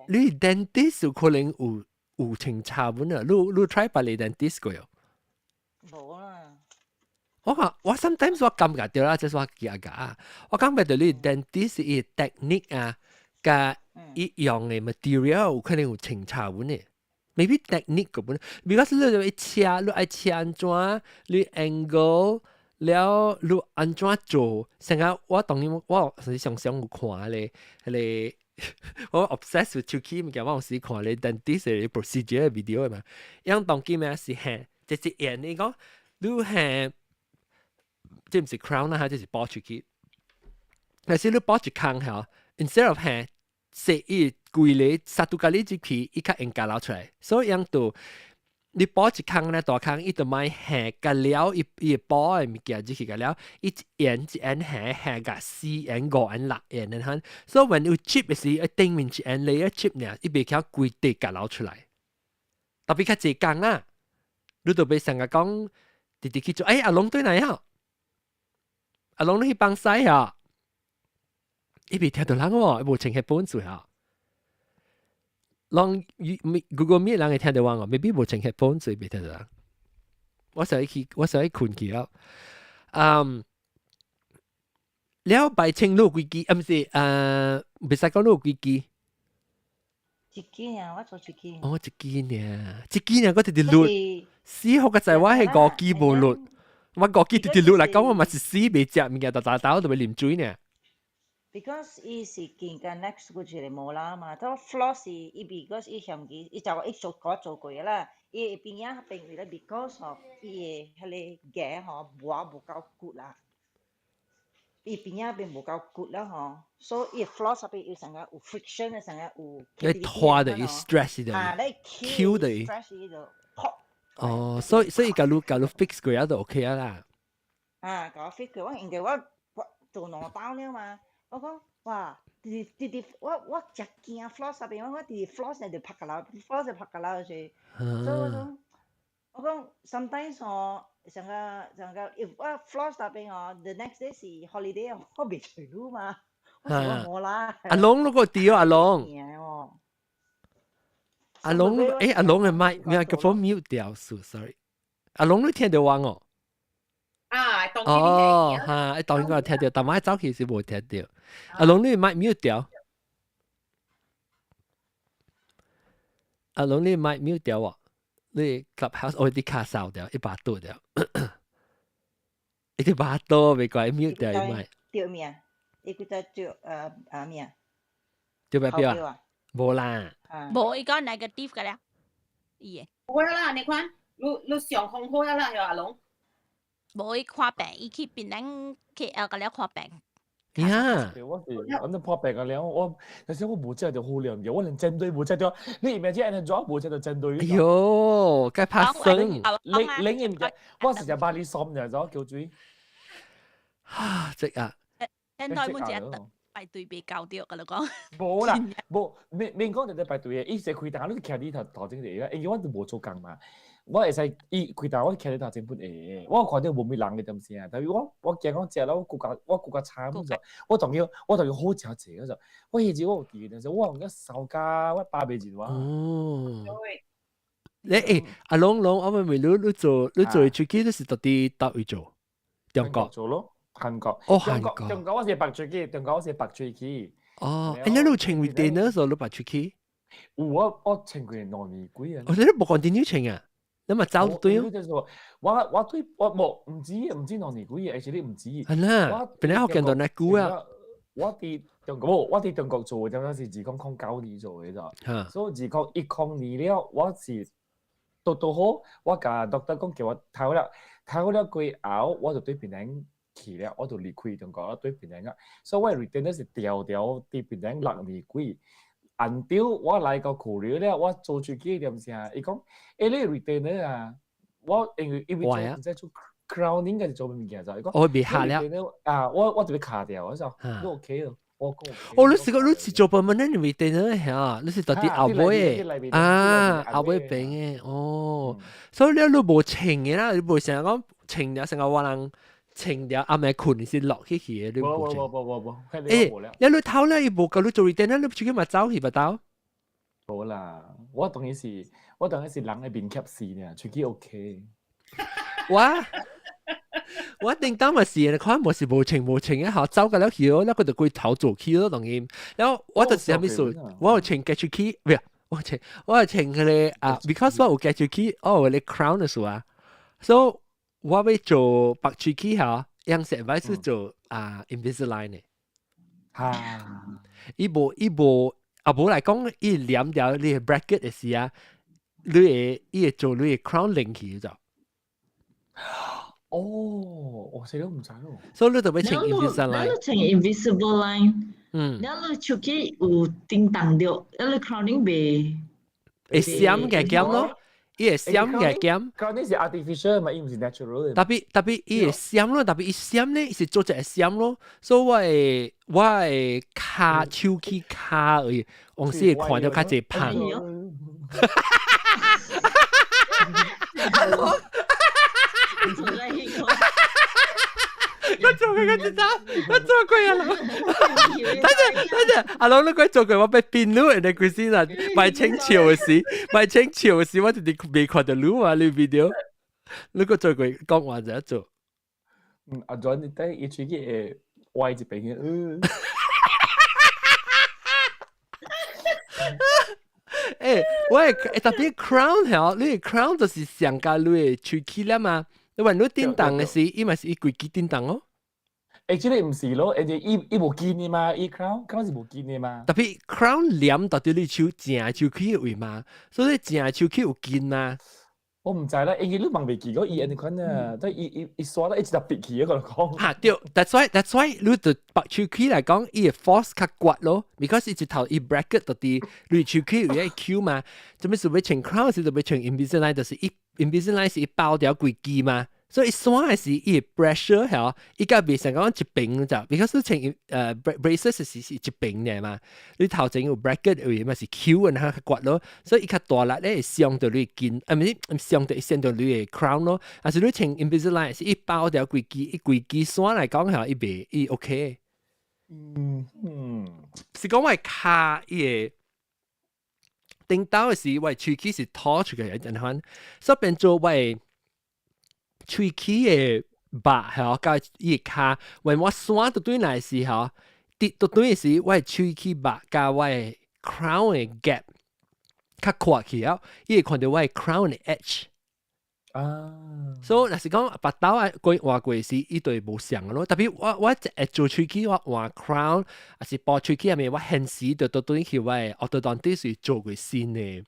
你 dentist 有可能有有清查本啊，你你 try 別個 dentist 過喲？無啦。我講我 sometimes 我感覺到啦，這是我記下，我感覺到你 dentist 伊 technique 啊，佮伊用的 material 有可能有清查本的， Maybe technique 個本，because 你一車，你愛車按怎，你 angle 了，你按怎做？成日我當然我是常常有看咧，彼個我 obsessed with 手機物件，我有時看咧 dentist 嘅 procedure video 嘛。樣當今咩是係，直接演你講，你係，這毋是 crown 啦，這是補手機。但是你補一空嚇，instead of 係說伊規個殺到咖喱入去，伊較應該流出來。所以樣就你補一空咧，大空，伊就莫下個了，伊伊會補的物件入去個了，伊一沿一沿下下個四沿五沿六沿的款。所以 when 有 chip 的時，頂面一沿嚟一 chip 呢，伊袂曉規地共流出來。特別較濟工啊，你就袂成日講直直去做。欸，阿龍對哪樣？阿龍你去幫洗啊？伊袂聽到人喎，伊無穿 headphone 做啊。攏 Google Meet 人會聽到我哦，maybe 無穿 headphone 所以袂聽到人。我想去，我想去睏去了。嗯，了白清你有幾支？啊，毋是，袂使講你有幾支？一支啊，我做一支。哦，一支爾，一支爾，我直直錄。死好個在我係五支無錄，我五支直直錄來講，我嘛是死袂食物件，逐逐逐都欲啉水爾。 Because 伊是見甲 next 個一個 molar 嘛，都 floss 是伊 because 伊嫌伊，伊就伊做我做過啦，伊邊仔邊位咧，because 吼伊的彼個牙吼磨無夠骨啦，伊邊仔邊無夠骨啦吼，所以伊 floss 入邊有成個有 friction 的，成個有。你拖的，伊 stress 的，啊，你 Q 的，stress 伊就 pop。哦，所以所以假如 fix 過就 OK 啊啦。啊，共我 fix 過，我因為我我做兩刀了嘛。我講哇，直直直我我食驚 floss 入邊，我直 floss 就拍個樓，floss 就拍個樓就是。所以我講，我講 sometimes 吼，上個上個，if 我 floss 入邊吼，the next day 是 holiday，我袂揣你嘛，我是我無啦。阿龍嗰個掉阿龍。阿龍，誒阿龍嘅麥麥克風 mute 掉，sorry。阿龍你聽到我哦？啊，當哦，哈，當然我聽到，但我早期是無聽到。阿龍你麥 mute 掉，阿龍你麥 mute 掉喎，你 Clubhouse 我啲卡掃掉，一把刀掉，一把刀袂怪 mute 掉伊麥。掉咩啊？伊個在掉啊咩啊？掉咩表啊？無啦。無，伊講 negative 個了，伊個。好啦，你看，你你上風好啦，阿龍。無伊看病，伊去檳城 KL 個了看病。呀！我是我那破病個了，我但是我無食到好料，我連針對無食到，你明知按呢做無食到針對。哎喲，該拍生。你你唔知，我是食巴黎參嘅，咗叫水。啊，這啊。現在滿只排隊被搞掉，甲你講。無啦，無免免講直直排隊嘅，伊是開單，你徛佇頭頭前個，因為我都無做工嘛。我會使伊開單，我徛佇頭前本會，我看到無咩人嘅點聲，但是我我驚講食了，我骨較我骨較慘咗，我仲要我仲要好食濟嗰陣，我彼時我有記得，我用個燒咖，我飽袂入我。哦。你欸，阿龍龍，我問問你，你做你做喙齒，你是到底佗位做？中國做咯，韓國。哦，韓國。中國我是白喙齒，中國我是白喙齒。哦，欸，你有穿 retainer 時候你白喙齒？有我我穿過兩年幾啊。哦，你無 continue 穿啊？你咪走對哦。我我對我無毋知毋知兩年幾啊，而且你毋知。係啦，本來學見到那久啊。我佇中國，我佇中國做的，點解是2009年做的咋？所以2010年了，我是拄拄好，我共 doctor 講叫我頭了，頭了過後，我就對檳城去了，我就離開中國，我對檳城啊。所以我 retainer 是調調佇檳城六年幾。until 我來到 Korea 了，我做喙齒點聲，伊講，欸你 retainer 啊，我因為因為做毋知做 crowning 還是做咩物件咋？伊講，我袂下了。啊，我我就欲卡掉，我說，你 OK 咯，我講。哦，你是個你是做 permanent retainer 嚇？你是到底後尾啊？後尾變的哦，所以你你無穿的啦，你無成日講穿了成個我人穿了暗暝睏是落去去的，你無穿。無無無無無，欸，你你頭咧伊無共你做 retainer，你出去嘛走去巴兜？無啦，我當然是，我當然是人的面怯死呢，喙齒 OK。我我頂當嘛是，你看無是無穿無穿啊，吼走個了去哦，那個就規頭做去咯，當然。然後我就是啥物事，我有穿夾喙齒，唔係，我穿彼个啊，because 我有夾喙齒，我有咧 crown 的時啊，所以我欲做拔喙齒嚇，樣式咪是做啊 Invisalign 的。伊無啊無來講，伊黏掉你的 bracket 的時啊，你會伊會做你的 crown 連去就。哦，我這個毋知咯。所以你就欲穿 Invisalign。你穿 Invisalign，了你喙齒有叮當著，了你 crowning 袂會閃嘅減咯，伊會閃嘅減。 crowning 是 artificial 嘛，伊毋是 natural。 特別伊會閃咯，特別伊閃咧，伊是做一個閃咯。所以我的跤手齒跤而已，往時會看到較濟胖。我做過，我知道，我做過啊！等陣等陣，阿龍你鬼做過，我被變擼人哋鬼死啦！賣清朝的時，賣清朝的時，我直直未看到你啊！你 video，你個做過講話就做。嗯，阿 John 你等伊喙齒會歪一邊去，嗯。欸，喂，特別 crown 嚇，你 crown 就是上加你的喙齒了嘛？你話你叮當的時，伊嘛是伊規支叮當哦。欸，這個毋是咯，而且伊無筋的嘛，伊 crown 是無筋的嘛。特別 crown 黏到佇你手正手齒的位嘛，所以正手齒有筋嘛。我毋知啦，因為你望袂記個伊按呢款啊，但伊刷了一直特別去，我講。啊對，that's why 你就拔喙齒來講，伊的 force 較懸咯，because 伊一頭伊 bracket 到佇你喙齒有一個 Q 嘛，做咩是欲穿 crown 是就欲穿 Invisalign，就是伊 Invisalign 是伊包掉規支嘛。所以伊刷的是伊的 pressure 嚇，伊甲袂像講一邊就，because 穿braces 是一邊的嘛，你頭前有 bracket 位嘛是 Q 然後較懸咯，所以伊較大力咧會傷到你的筋，啊毋是傷到傷到你的 crown 咯，啊是你穿 Invisalign 是伊包掉規支，伊規支刷來講嚇，伊袂伊 OK。是講我的跤伊的頂頭的時，我的喙齒是凸出來的，按呢，所以變做我的喙齒的肉嚇，佮伊的跤，when 我刷到對來時吼，跌到對時，我的喙齒肉佮我的 crown 的 gap 較闊去了，伊會看到我的 crown 的 edge。所以若是講腹兜啊過換過時，伊就會無相咯。特別我會做喙齒，我換 crown，抑是補喙齒，係咪我現時就倒轉去我的 orthodontist 做過新的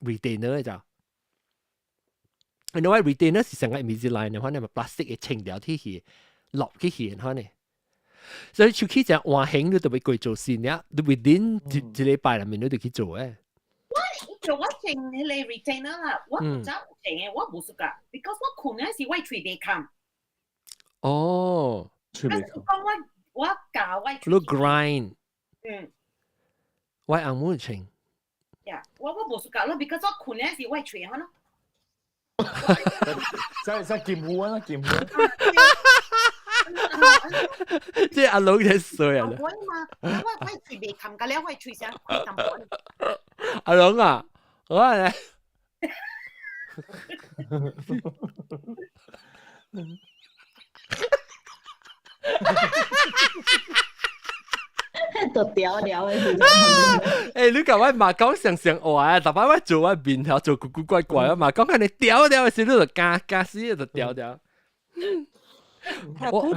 retainer 的就。因為 retainer 是成個 Invisalign 的，反正咪 plastic 的清掉去去，落去去，反正。所以喙齒就換型，你就欲過做新了，你 within 一禮拜內面你就去做誒。我做我穿彼个 retainer 啦，我唔知有穿的，我無 suka，because 我睏的時我喙袂崁。哦，喙袂崁。講我教我。你 grind。我翁母穿。呀，我無 suka 咯，because 我睏的時我喙可能。在金湖啊，金湖。這阿龍在衰啊！我嘛，我喙袂崁個了，我喙聲開淡薄。阿龍啊，我來。都掉掉的。欸，你共我嘛講上上話啊，逐擺我做我面頭做古古怪怪啊嘛，講緊你掉掉的時，你就驚驚死就掉掉。我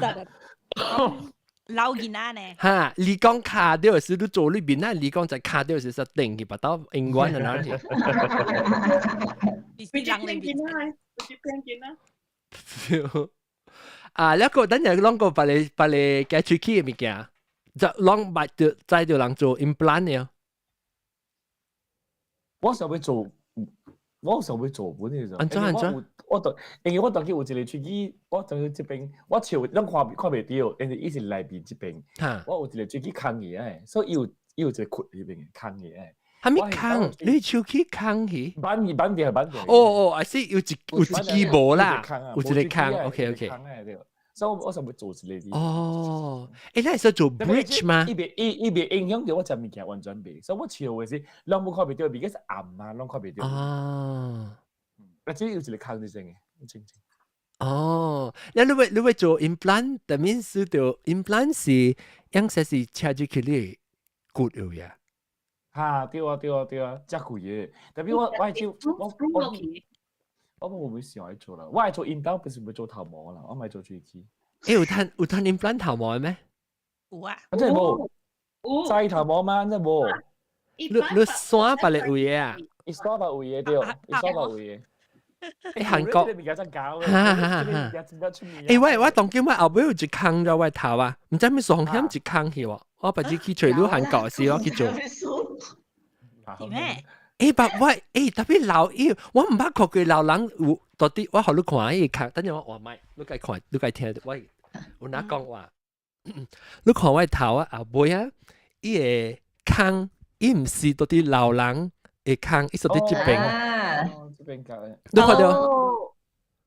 老囡仔呢？哈，你講卡掉的時，你做你面啊，你講在卡掉的時，就定去，腹兜永遠就哪去。你是人囡仔，是變囡仔。啊，那個等陣攏個別个別个加喙齒的物件。就攏捌著知著人做 implant 了。我想欲做，我想欲做本嘅就。按怎按怎？我當因為我當去有一個喙齒，我當去這邊，我笑攏看看袂著，因為伊是內面這邊。我有一個喙齒空去的，所以伊有一個窟佇彼邊空去的。啥物空？你喙齒空去？板板掉板掉。哦哦，還是有一支無啦，有一個空。OK OK。所以我想欲做一個。哦，欸，你會使做 bridge 嗎？伊袂影響到我食物件完全袂，所以我笑的是，攏無看袂著，比較是暗啊，攏看袂著。哦，啊，這有一個空佇先的，清清。哦，那你欲做 implant，that means 就 implant 是樣式是插入去你骨有呀？哈，對啊對啊對啊，真貴嘅。特別我我係做我我我冇會想愛做啦，我係做引導，不是會做頭毛啦，我唔係做喙齒。欸，有趁 implant 頭毛咩？有啊。真係冇。擠頭毛嗎？真係冇。你刷別個位啊？伊刷別位嘅對，伊刷別位嘅。欸，韓國，哈哈哈！欸，我當今我後尾有一空咗我頭啊，毋知咩雙險一空去喎。我別日去揣你韓國時，我去做。是咩？欸，但我欸特別老伊，我毋捌看過老人有到底，我予你看伊空，等陣我換麥，你家看，你家聽，我有哪講話？你看我頭啊，後尾啊，伊個空，伊毋是到底老人的空，伊是佇這邊。這邊教嘅。你看到？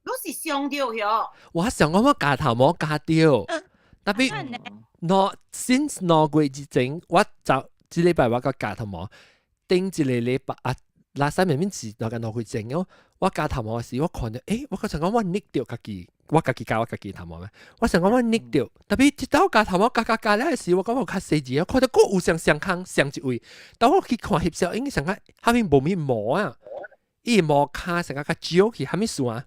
你是傷著喲。我想講我鉸頭毛鉸著，特別 since 2個月之前，我就這禮拜我閣鉸頭毛，頂一個禮拜啊，拉西明明是2個月前哦，我鉸頭毛時，我看到，欸，我想講我捏著家己，我家己鉸我家己頭毛咩？我想講我捏著，特別一道鉸頭毛鉸鉸鉸了時，我感覺較細緻，我看到閣有上上空上一位，當我去看翕相，應該上個下面無物毛啊，伊毛跤成個較少去，啥物事啊？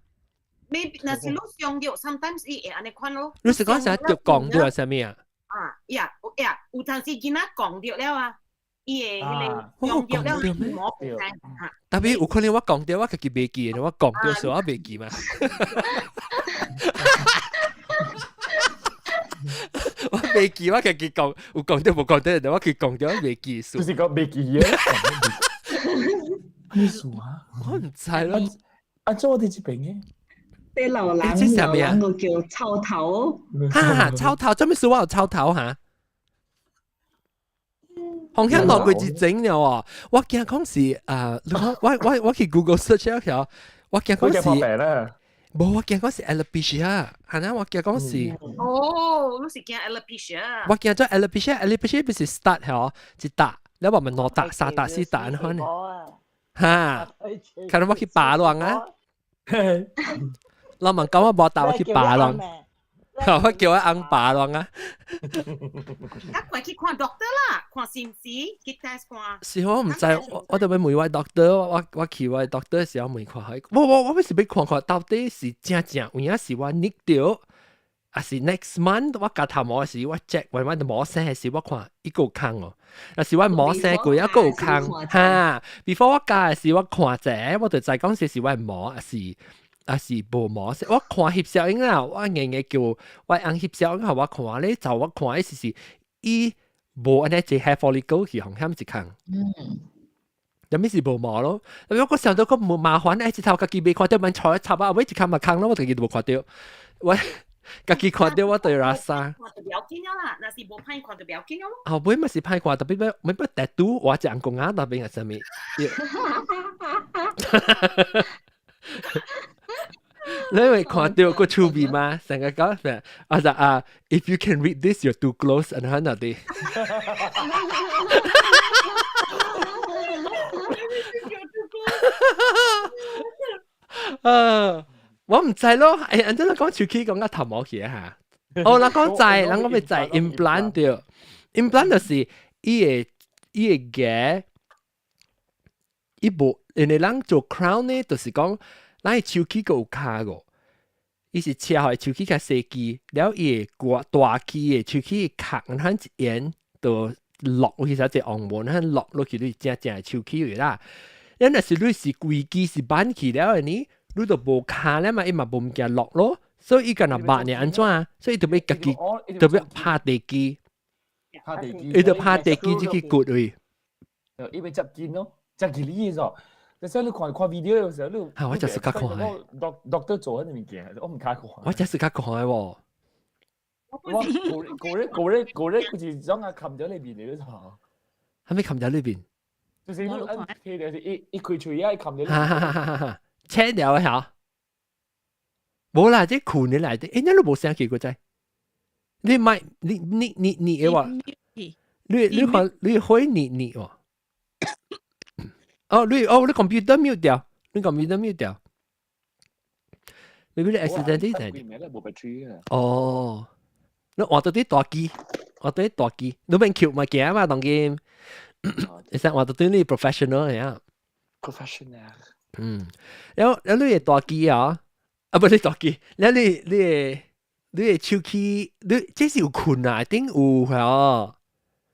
Maybe 若是你傷著，sometimes 伊會按呢款咯。你是講啥著講著啥物啊？啊，呀，呀，有陣時囡仔講著了啊，伊會彼個講著了毛不知嚇。特別有可能我講著，我家己袂記，我講著時我袂記嘛。我袂記，我家己講有講著無講著，我去講著我袂記數。就是講袂記嘅。咩數啊？我毋知咯。啊，做我佇這邊嘅。啲老人老人個叫臭頭。哈，臭頭，做咩事我有臭頭哈？紅險落過一整了哦，我驚講是啊，我去 Google search 一條，我驚講是，無我驚講是 alopecia，係啊，我驚講是。哦，你是驚 alopecia？我驚做 alopecia，alopecia 不是 start 係一笪，你話咪兩笪、三笪、四笪咁樣。哈，可能我去拔亂啊。老問講我無搭我去拔亂，我叫我翁拔亂啊。啊，快去看 doctor 啦，看是毋是去 test 看。是我毋知，我就欲問我 doctor，我去我 doctor 時候問看下，我欲是欲看看到底是正正有影是我捏著，還是 next month 我鉸頭毛時我 check 我我毛生時我看伊閣有空哦，若是我毛生過猶閣有空哈，before 我鉸時我看者，我就知講是是我毛還是。還是無毛色，我看翕相影啦，我硬硬叫我翁翕相影，予我看咧，就我看的是伊無按呢一 hair follicle 去紅險一空。有咩是無毛咯？我個想到個無麻煩，一頭家己未看著，問錯一插啊，尾一空嘛空咯，我家己都無看著。我家己看著我對拉沙。看就不要緊了啦，若是無歹看就不要緊了咯。後尾嘛是歹看，特別欲欲 tattoo，我一翁公仔那邊係啥物？你會看著個趣味嗎？成個講咩？啊就啊，If you can read this, you're too close，然後那啲。啊，我毋知咯。欸，按怎你講手機講甲頭毛去啊？哦，人講知，人講欲知 implant 著，implant 就是伊個牙，伊無，因為人做 crown 呢，就是講。咱的手齒閣有跤個，伊是切予手齒較細支，了伊會大支的手齒殼，咱一沿就落去啥只紅毛，咱落落去你正正的手齒位啦。咱若是你是規支是挽去了的呢，你就無跤了嘛，伊嘛無物件落咯，所以伊敢若肉爾按怎啊？所以伊就欲家己，就欲拍地基，伊就拍地基入去骨位。伊欲接近咯，接近你咗。你所以你看看 video 有時候你，嚇我就是較看的。 doctor 做緊物件，我毋敢看。我就是較看的喎。我個個個個個佢是將啊冚咗裏邊嚟咯。係咪冚咗裏邊？就是你按佢就是一一開喙啊，冚咗。哈哈哈！哈切掉一下。無啦，這褲你來的，欸，你都無聲氣過在。你買你你你你的話，你看你會你你喎。哦，你哦，你 computer mute 掉，你 computer mute 掉。maybe 你 accidentally 在。哦，你換到啲大機，換到啲大機，你免扣嘛行嘛，當今。會使換到對你 professional 嘅啊。 Professional。嗯，然後然後你會大機啊？啊，不，你大機，然後你會手機，你這是有困啊？頂有係哦。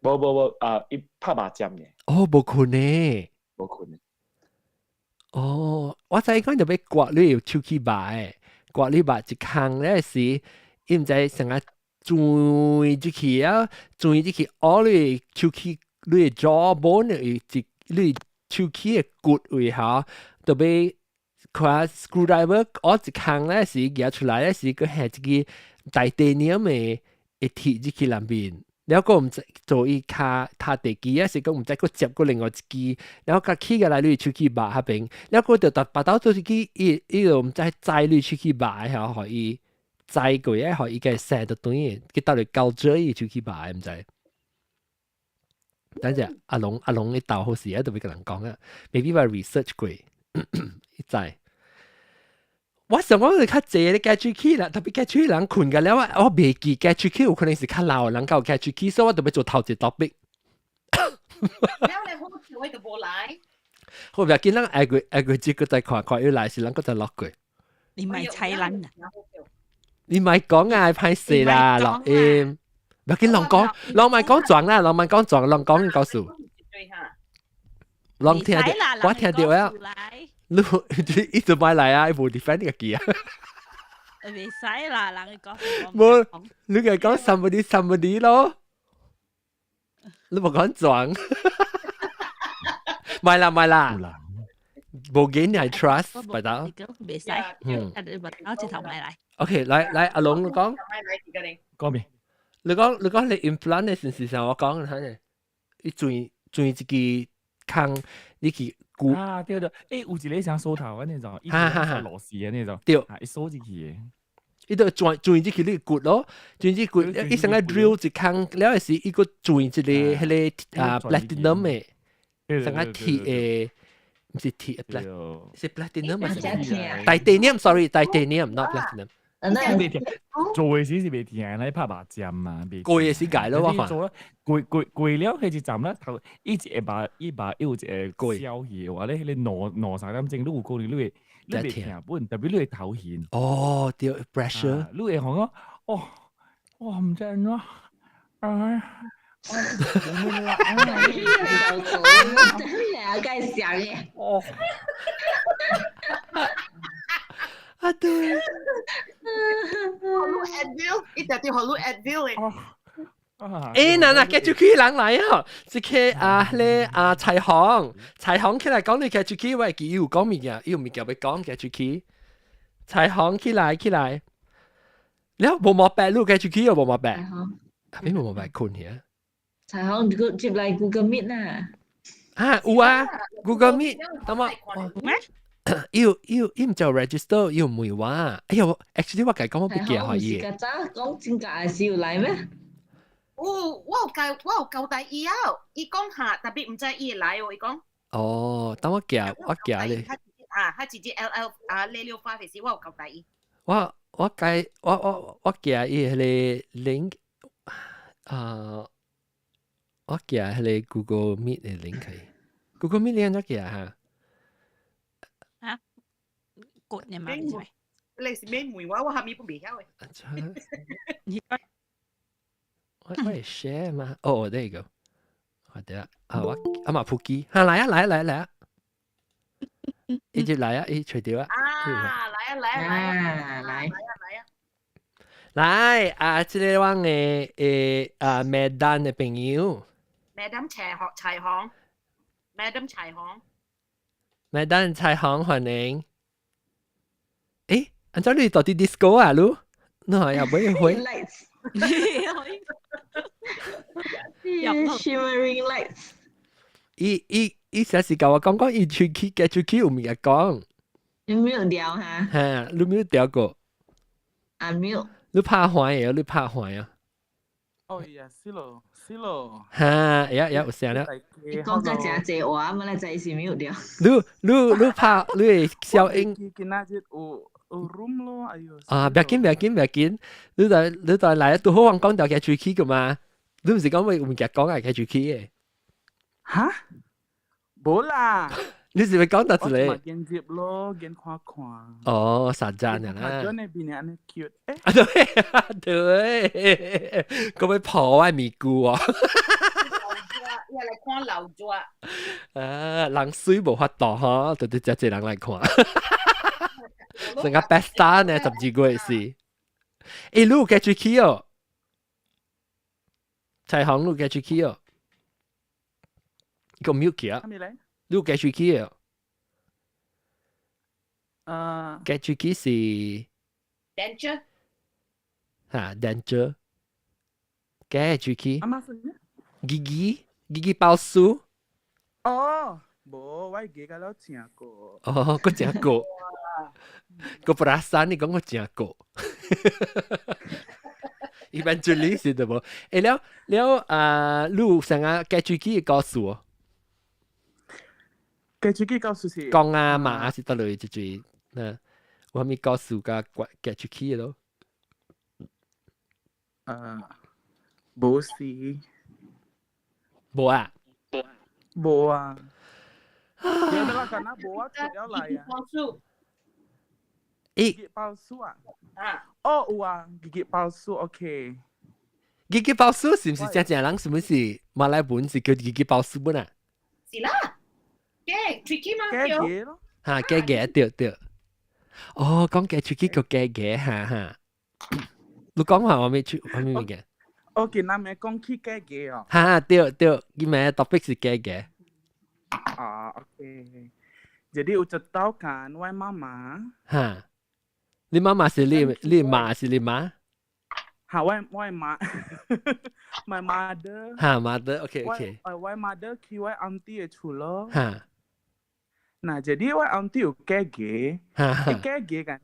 無無無，啊，伊拍麻針嘅。哦，無困呢。無困。哦，我知講就欲割你有手機肉的，割你肉一空咧時，伊毋知成個鑽入去啊，鑽入去，哦，你手機你 jawbone 的一你手機的骨位吼，就欲看 screwdriver 哦一空咧時，舉出來咧時，閣下一個 titanium 的會鐵入去內面。了閣毋知做伊跤踢地機啊，是講毋知閣接過另外一支，然後佮起過來你手機肉彼邊，了閣就逐腹肚做一支，伊伊就毋知摘你手機肉的吼，予伊摘過啊，予伊個生得轉的，去倒來交做伊手機肉的，毋知。等陣阿龍阿龍你鬥好時啊，都欲共人講啊，maybe 我 research 過，伊知。我想講是較濟咧夾喙齒啦，特別夾喙人睏個了，我我袂記夾喙齒有可能是較老的人較有夾喙齒，所以我特別做頭一個 topic。了你好笑，我就無來。好，不要緊，咱下個下個節閣再看看，伊來時咱閣再落過。你咪踩人啊！你咪講啊，歹勢啦，落音。不要緊，人講，人咪講撞啦，人咪講撞，人講告訴。人聽著，我聽著啊。你一直買來啊，伊無 defend 你家己啊。袂使啦，人講。無，你個講 somebody somebody 咯，你無講撞。買啦買啦，無緊係 trust，拜託。袂使，嗯，我直頭買來。 OK，來來，阿龍你講。講咩？你講你講你 implant 的是事實我講睇下，伊鑽鑽一支空，你去。啊，對對，欸，有一個像鎖頭的那種，一個螺絲的那種，對，啊，伊鎖進去的，伊就鑽鑽入去你骨咯，鑽入骨，伊先個 drill 一空，了後是伊閣鑽一個彼個啊 platinum 的，成個鐵的，毋是鐵，是 platinum 嘛？Titanium，sorry，titanium，not platinum。袂疼，做的時是袂疼，你拍麻針嘛，過的時解咯，我看。做啦，過過過了，彼一站啦，頭伊一個肉，伊肉又一個消去的話咧，彼個兩兩三點鐘，你有可能你會你袂疼本，特別你會頭暈。哦，對，pressure。你會講哦，我毋知按怎，啊，兩個想嘅。哦。啊對。學你 Advil，一定要學你 Advil 的。欸，嗱嗱，夾出去人來哦，這個啊，咧啊，彩虹，彩虹起來講你夾出去，我會記有講物件，有物件欲講夾出去。彩虹起來起來，了無毛病，你夾出去又無毛病。啊，邊無毛病困去啊？彩虹，接來 Google Meet 啦。啊，有啊，Google Meet，等我。伊有伊有伊毋叫 register，伊有問我。哎喲，actually 我共伊講我不記得伊。是較早講真假是有來咩？有，我有交我有交代伊啊，伊講下，特別毋知伊會來哦，伊講。哦，等我寄我寄咧。啊，他直接 L L 啊，065時我有交代伊。我我改我我我寄伊彼个 link 啊，我寄彼个 Google Meet 的 link 去。Google Meet 你按怎寄哈？啊，割你嘛？你是咩問我？我下面不袂曉的。你我我會 share 嘛？哦，there you go。好的，啊我阿媽普基，哈來啊來啊來啊來啊，一直來啊，伊揣著啊。啊，來啊來啊來啊來啊來啊！來啊，這個阮的誒啊，Madam 的朋友。 Madam 齊學齊行，Madam 齊行。 Madam 齊行歡迎。誒，按怎你到佇 disco 啊？你，你係又欲回？Lights。 Shimmering lights。伊伊伊成時共我講講，伊出去夾出去有物件講。有沒有掉哈？哈，你沒有掉過？啊，沒有。你拍壞啊？你拍壞啊？哦呀，是咯，是咯。哈，呀呀，有聲了。你講個誠濟話，我來知是沒有掉。你你你拍你的消音。今仔日有有 room 咯，哎喲。啊，不要緊，不要緊，不要緊。你來你來來，拄好我講著夾喙齒噶嘛？你毋是講欲有物件講啊夾喙齒的？哈？無啦。你是咪講得一個？見接咯，見看看。哦，實在啊。咗那邊安尼 cute，啊對對，嗰位婆愛咪咕啊。伊來看老雀。啊，人水無法度吼，就對這濟人來看。成個 best star 呢，12月是。欸，你有加喙齒哦？彩虹，你有加喙齒哦？個 mute 起啊？你有加喙齒哦？加喙齒是 denture。哈，denture。加喙齒。gigi gigi palsu。哦，無，我記得了食過。哦，閣食過。個 perasan 你講我食過。Eventually 是對無？欸了了啊，你有啥個加喙齒的故事哦？加喙齒故事是講啊嘛，還是佗落一句？那有啥物故事佮加喙齒的咯？無是。無啊？無啊。有得啦，敢若無啊，出了來啊。欸， gigi palsu 啊？啊。哦，有啊，gigi palsu，OK。 gigi palsu 是毋是真正人？是毋是馬來文是叫 gigi palsu 本啊？是啦，假喙齒嘛假牙咯。哈，假牙對對。哦，講假喙齒叫假牙，哈哈。你講話我未出，我未物件。我見咱咪講起假牙哦。哈，對對，今日 topic 是假牙。啊，OK。Jadi 有一道間我媽媽。哈，你媽媽是你你媽是你媽？哈，我媽，my mother。哈，mother，OK OK。我 mother 去我 auntie 的厝咯。哈。嗱，jadi 我 auntie 有假牙，伊假牙間，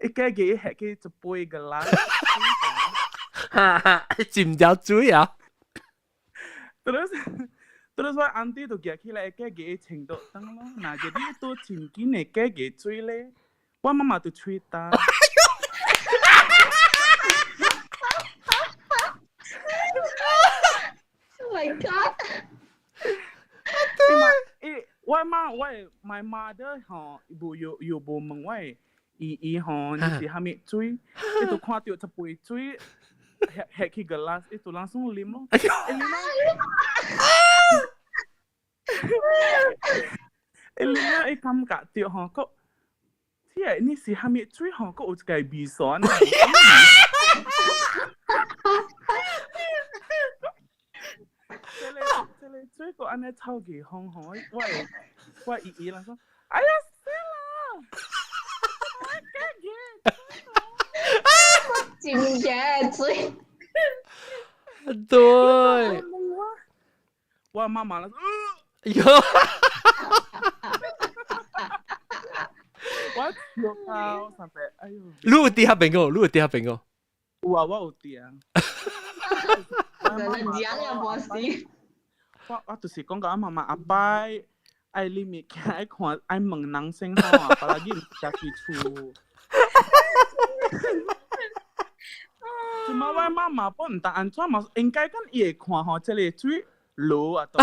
伊假牙係去一杯 gelas。哈哈，浸條水啊！ Terus 我 auntie 就舉起來假牙穿倒轉咯。嗱，jadi 都真緊的假牙水咧，我媽媽就喙焦。 Oh my god！伊我媽我 my mother 吼，無又又無問我姨姨吼，你是啥物水？伊就看到一杯水，下去 gelas，伊就 langsung 啉咯。伊啉了，伊感覺到吼，閣，這個你是啥物水吼，閣有一個味酸。這個水閣按呢臭氣烘吼，我姨姨人說，哎呀死啦！我假牙，真假水。對。我媽媽啦，喲，我笑到三百，哎呦！你有佇遐邊個？你有佇遐邊個？有啊，我有佇啊。人講啊，無是。我就是講甲我媽媽阿伯愛啉物件愛看愛問人先好啊，apalagi 毋是家己厝。即擺我媽媽本毋知按怎嘛，應該講伊會看吼，這個水落啊都。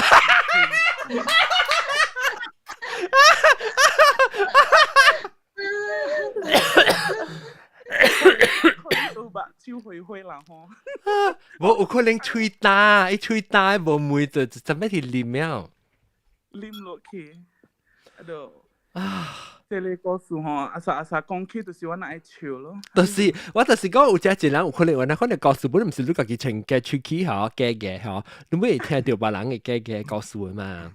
有目睭花花啦吼。無有可能喙焦，伊喙焦無味就就咩去啉了。啉落去，啊就啊，這個故事吼，阿薩阿薩講起就是我若會笑咯。就是我就是講有遮一人有可能，我若可能故事本毋是你家己穿假喙齒吼，假牙吼，你會聽到別人的假牙故事的嘛？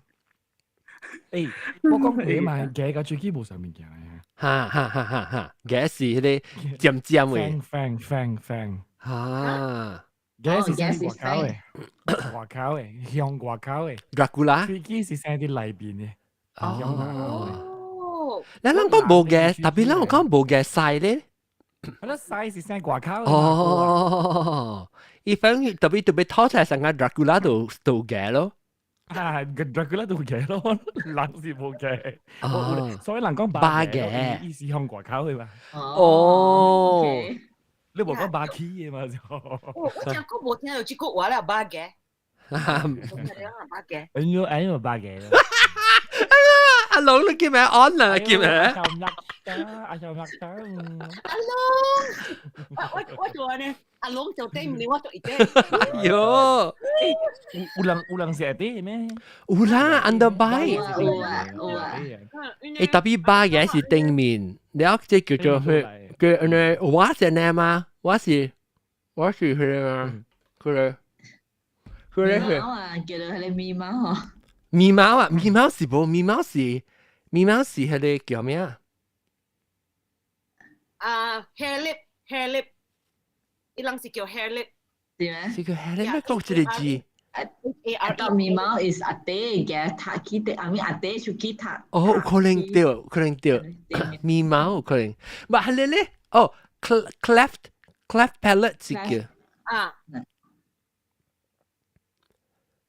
欸，我講牙嘛，牙佮喙齒無啥物件的。哈哈哈哈哈，牙是彼個尖尖的。 fang fang fang。啊，牙是生佇外口的，外口的，向外口的。 Dracula。喙齒是生佇內面的。哦。咱人講無牙，特別咱有講無牙鰓咧。嗰啲鰓是生外口的。哦，伊反正特別特別吐出來，成個 Dracula 都都牙咯。啊，Dracula 都牙咯，人是無牙。哦，所以人講巴牙，意思向外口的嘛。哦，你無講巴齒的嘛就。我真久無聽到這句話了，巴牙。哎呦哎呦，百嘅。阿龍你叫咩安啊？叫咩？阿阿小麥得。阿龍，我做呢？阿龍就對唔我做一隻。哎呦，有人食啲咩？有啦，underbite。有啊有啊。誒，特別巴嘅是頂面，了這叫做佢叫呢，我是呢嘛，我是佢啊，佢咧佢。啊，叫做係你咪貓嗬。咪貓啊，咪貓是無，咪貓是彼个叫咩啊？啊，hare lip，hare lip，伊人是叫 hare lip。是咩？是叫 hare lip 咩？講這個字。啊，到咪貓 is 阿弟嘅，讀起的，阿咪阿弟出去讀。哦，有可能對，可能對，咪貓有可能。唔係咧咧，哦，cleft palate 是叫。啊。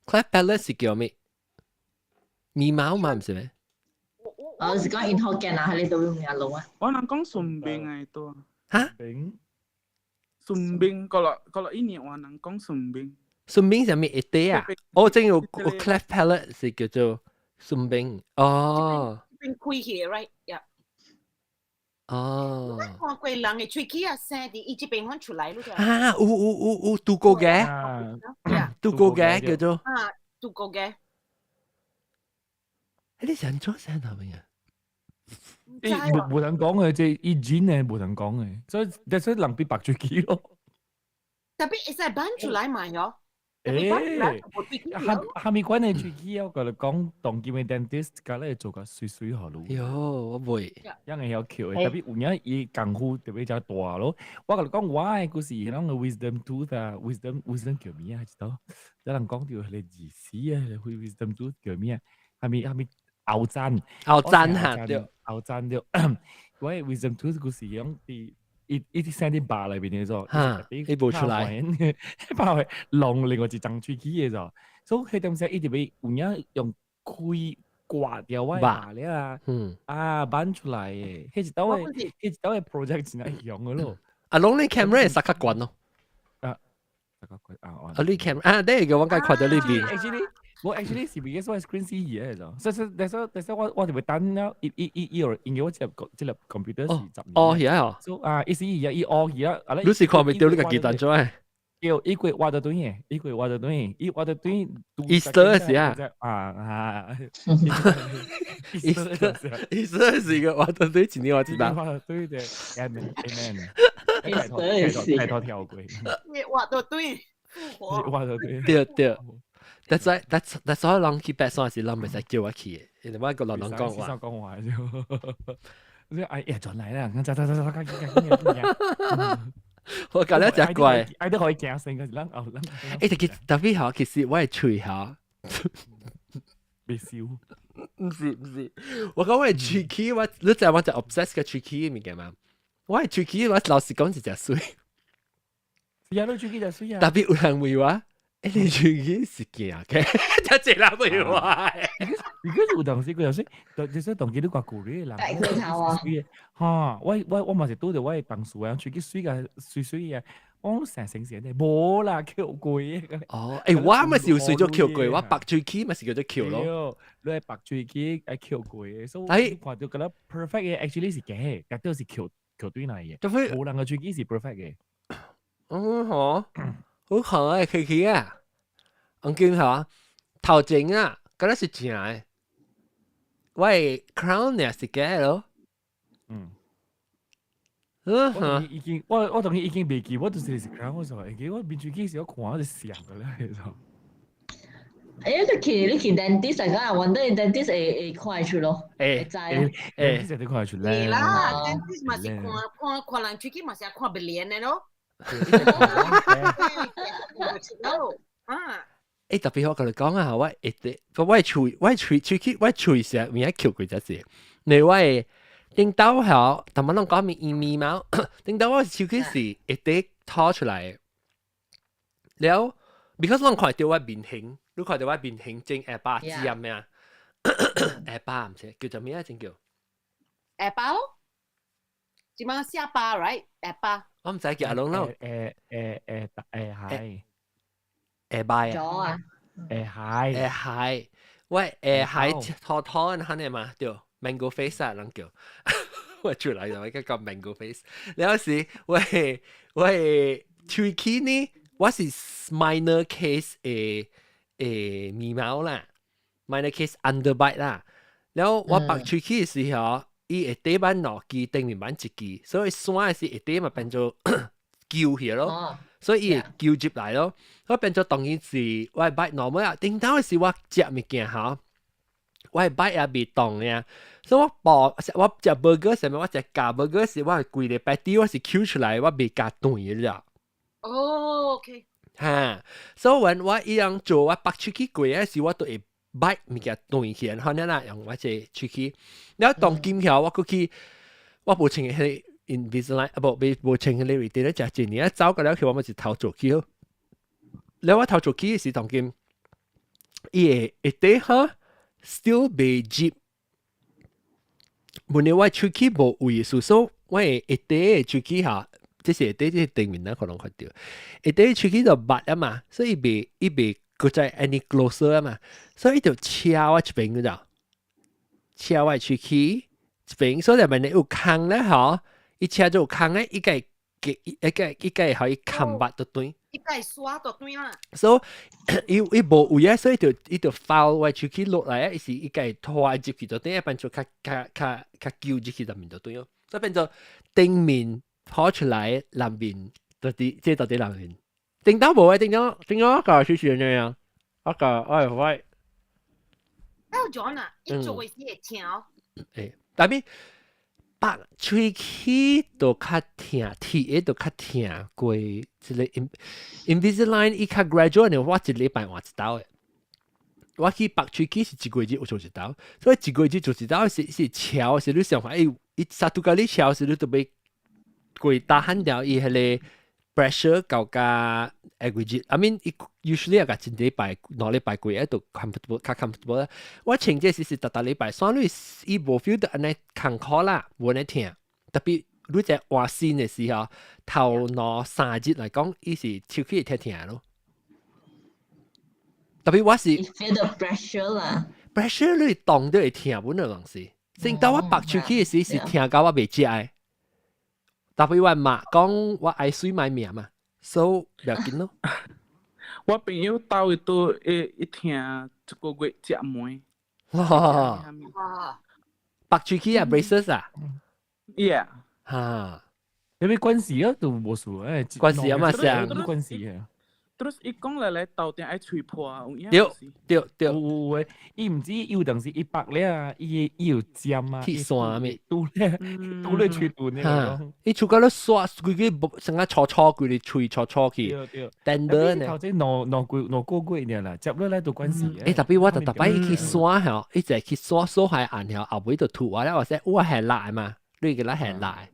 cleft palate 是叫咩？咪貓嘛，唔是咩？我是講 in 福建啊，喺你度用阿龍啊。我能講順便嘅多。嚇？順便，過落一年我能講順便。順便係咩一啲啊？哦，正有個 cleft palate 是叫做順便。哦。邊開起，right？呀。哦。我看過人嘅喙齒啊，生佇伊這邊反出來咯。啊，有有有有，拄過嘅，拄過嘅叫做。啊，拄過嘅。你想做啥頭啊？伊無人講嘅，這伊真嘅無人講嘅，所以人比白喙齒咯。特別會使搬出來嘛喲。誒，哈密關嘅喙齒，我甲你講，當今嘅 dentist 甲你做個水水好咯。喲，我袂。樣會曉抾的，特別有影伊功夫特別較大咯。我甲你講，我的故事，攏個 wisdom tooth 啊，wisdom 叫咩啊？知道？有人講著彼个字死啊，彼个 wisdom tooth 叫咩啊？哈密後砧，後砧嚇對，後砧對。我的 wisdom tooth 故事講佇伊佇生佇肉內面的咗，伊無出來，包會弄另外一張喙齒的咗，所以彼當時伊就欲有影用開刮掉我的肉了啊，啊，挽出來的，彼一道的 project 真係強的咯。啊，攏你 camera 會塞較懸咯。啊，塞較懸啊！啊，你 camera 啊，你個我該看到呢邊。 Actually，我 actually 是 because 我 screen 死去的咗，所以我就會等了，伊伊伊伊因為我這粒 computer 是10年。哦，係啊。所以啊，伊死去啊，伊學去啊，你是看袂到你家己當做誒？對，伊過活得轉的，伊過活得轉，伊活得轉。 Easter 是啊。啊啊，Easter 是個活得轉，一年我知道。活得轉的，Amen Amen。開頭跳過。活得轉，活得轉。對對。That's why 人去爬山時，人袂使叫我去的，因為我個人人講話。講話就，你哎呀，轉來啦，走走走走，趕緊趕緊趕緊。我覺得真怪。愛都可以驚死，可是咱後咱。欸，特別好，其實我的喙吼，袂燒。毋是毋是，我講我的喙齒，我你知我就 obsess 個喙齒的物件嘛？我的喙齒，我老實講是誠媠。是啊，你喙齒誠媠啊。特別有人問我。欸，你喙齒是鏡嘅，真濟人問我。如果有當時佢就說，就是當見你掛舊年的人，大個頭啊！哈，我嘛是拄著我的同事啊，喙齒媠甲媠媠啊，我講成成成的，無啦，抾過的。哦，欸，我嘛是有隨做抾過，我白喙齒嘛是叫做抾咯。你係白喙齒愛抾過的，所以看到覺得 perfect 的，actually 是假的，絕對是抾抾對來的。無人的喙齒是 perfect 的。嗯吼，好可愛，可可啊！我見嚇頭前啊，覺得是正的。我的 crown 呢是假咯。我已經我當已經袂記，我就是 crown，我就會記我面喙齒時我看就像個咧，就。欸，你去 dentist 嚟講，揾到 dentist 會看會出咯，會知咯。欸，dentist 會看會出咧。是啦，dentist 嘛是看看看人喙齒嘛是看袂連的咯。啊！欸，特別我共你講啊，我一直，我喙我喙喙齒我喙成物仔抾過才是，另外頂頭吼，頭仔攏講咪咪毛，頂頭我喙齒是一直拖出來的。了，because 攏看到我面型，你看到我面型整下巴尖咩啊？下巴毋是叫做咩啊？正叫下巴咯，這馬下巴，right？下巴。我毋知叫阿龍咯。誒誒誒誒係。下巴啊。咗啊，會海，會海，我會海拖拖咁樣嘛，對，mango face 啊，人叫。我出來就我叫 mango face。了時我喙齒呢，我是 minor case 的眉毛啦，minor case underbite 啦。了我拔喙齒的時候，伊會底板兩支，頂面板一支，所以刷的時下底嘛變做揪起咯，所以伊會揪入來咯。我變做當然是我 bite normal 啊，頂頭的時我食物件吼，我 bite 也袂動呀。所以我爆我食 burger 上面，我食夾 burger 時，我係規個 patty 我是揪出來，我袂夾斷的了。哦，OK。哈，所以when 我一樣做我拔出去過的時，我都會 bite 物件斷起，可能啦，用我這喙齒。了當今橋我過去，我無穿彼個 Invisalign，啊無，未無穿彼個 retainer 食一年，啊走過了去，我嘛是頭做起。了我頭做起的時，當今伊會下底哈 still 袂入。問題我喙齒無位數，所以我會下底的喙齒哈，這是下底這是頂面啦，可能看到下底喙齒就密啊嘛，所以伊袂閣再 any closer 啊嘛，所以伊就車我一邊嗰度，車我喙齒一邊，所以入面有空咧吼，伊車就有空咧，伊個一個一個可以冚拔就斷。伊個刷就斷啦。所以伊伊無位啊，所以就伊就 file 我喙齒落來啊，伊是伊個拖入去就等變做較較較較揪入去入面就對咯，所以變做頂面跑出來，內面到底這到底內面，頂到無啊？頂到頂到我個是是那樣，我個哎喂。到 John 啊，伊做的時會疼。欸，但係拔喙齒都較疼，鐵的都較疼過這個 Invisalign 伊較 gradual，我一禮拜換一刀的。我去拔喙齒是一個月有做一刀，所以一個月做一刀是是撨，是你想法，伊伊殺拄甲你撨時，你都欲過大漢掉伊彼個 pressure 到甲 average。I mean，伊 usually 也甲一禮拜、兩禮拜過，都 comfortable 較 comfortable 啦。我穿這時是逐逐禮拜，所以伊無 feel 到按呢艱苦啦，無按呢疼。特別你在換新的時候，頭兩三日來講，伊是喙齒會疼疼咯。特別我是 feel the pressure 啦，pressure 你動都會疼本來東西。先到我拔喙齒的時是疼到我袂食的。特別我媽講我愛水買命嘛，所以不要緊咯。我朋友兜伊都會一疼一個月食糜。哇！拔喙齒啊，braces 啊？Yeah。哈，有咩關係啊？都無數誒，關係啊嘛，上關係啊。 terus 伊講來來頭頂愛喙破，有影對對對，有有伊毋知有當時伊拔咧啊，伊伊有尖啊，鐵線咩？拄咧拄咧喙斷咧。伊出個咧刷規個成個粗粗規個喙粗粗去，等等呢。頭先兩兩個兩個月爾啦，接落來都關係。欸，特別我特特擺伊去刷吼，伊就去刷刷下按吼，後尾就吐啊，或者我係辣嘛，你個咱係辣。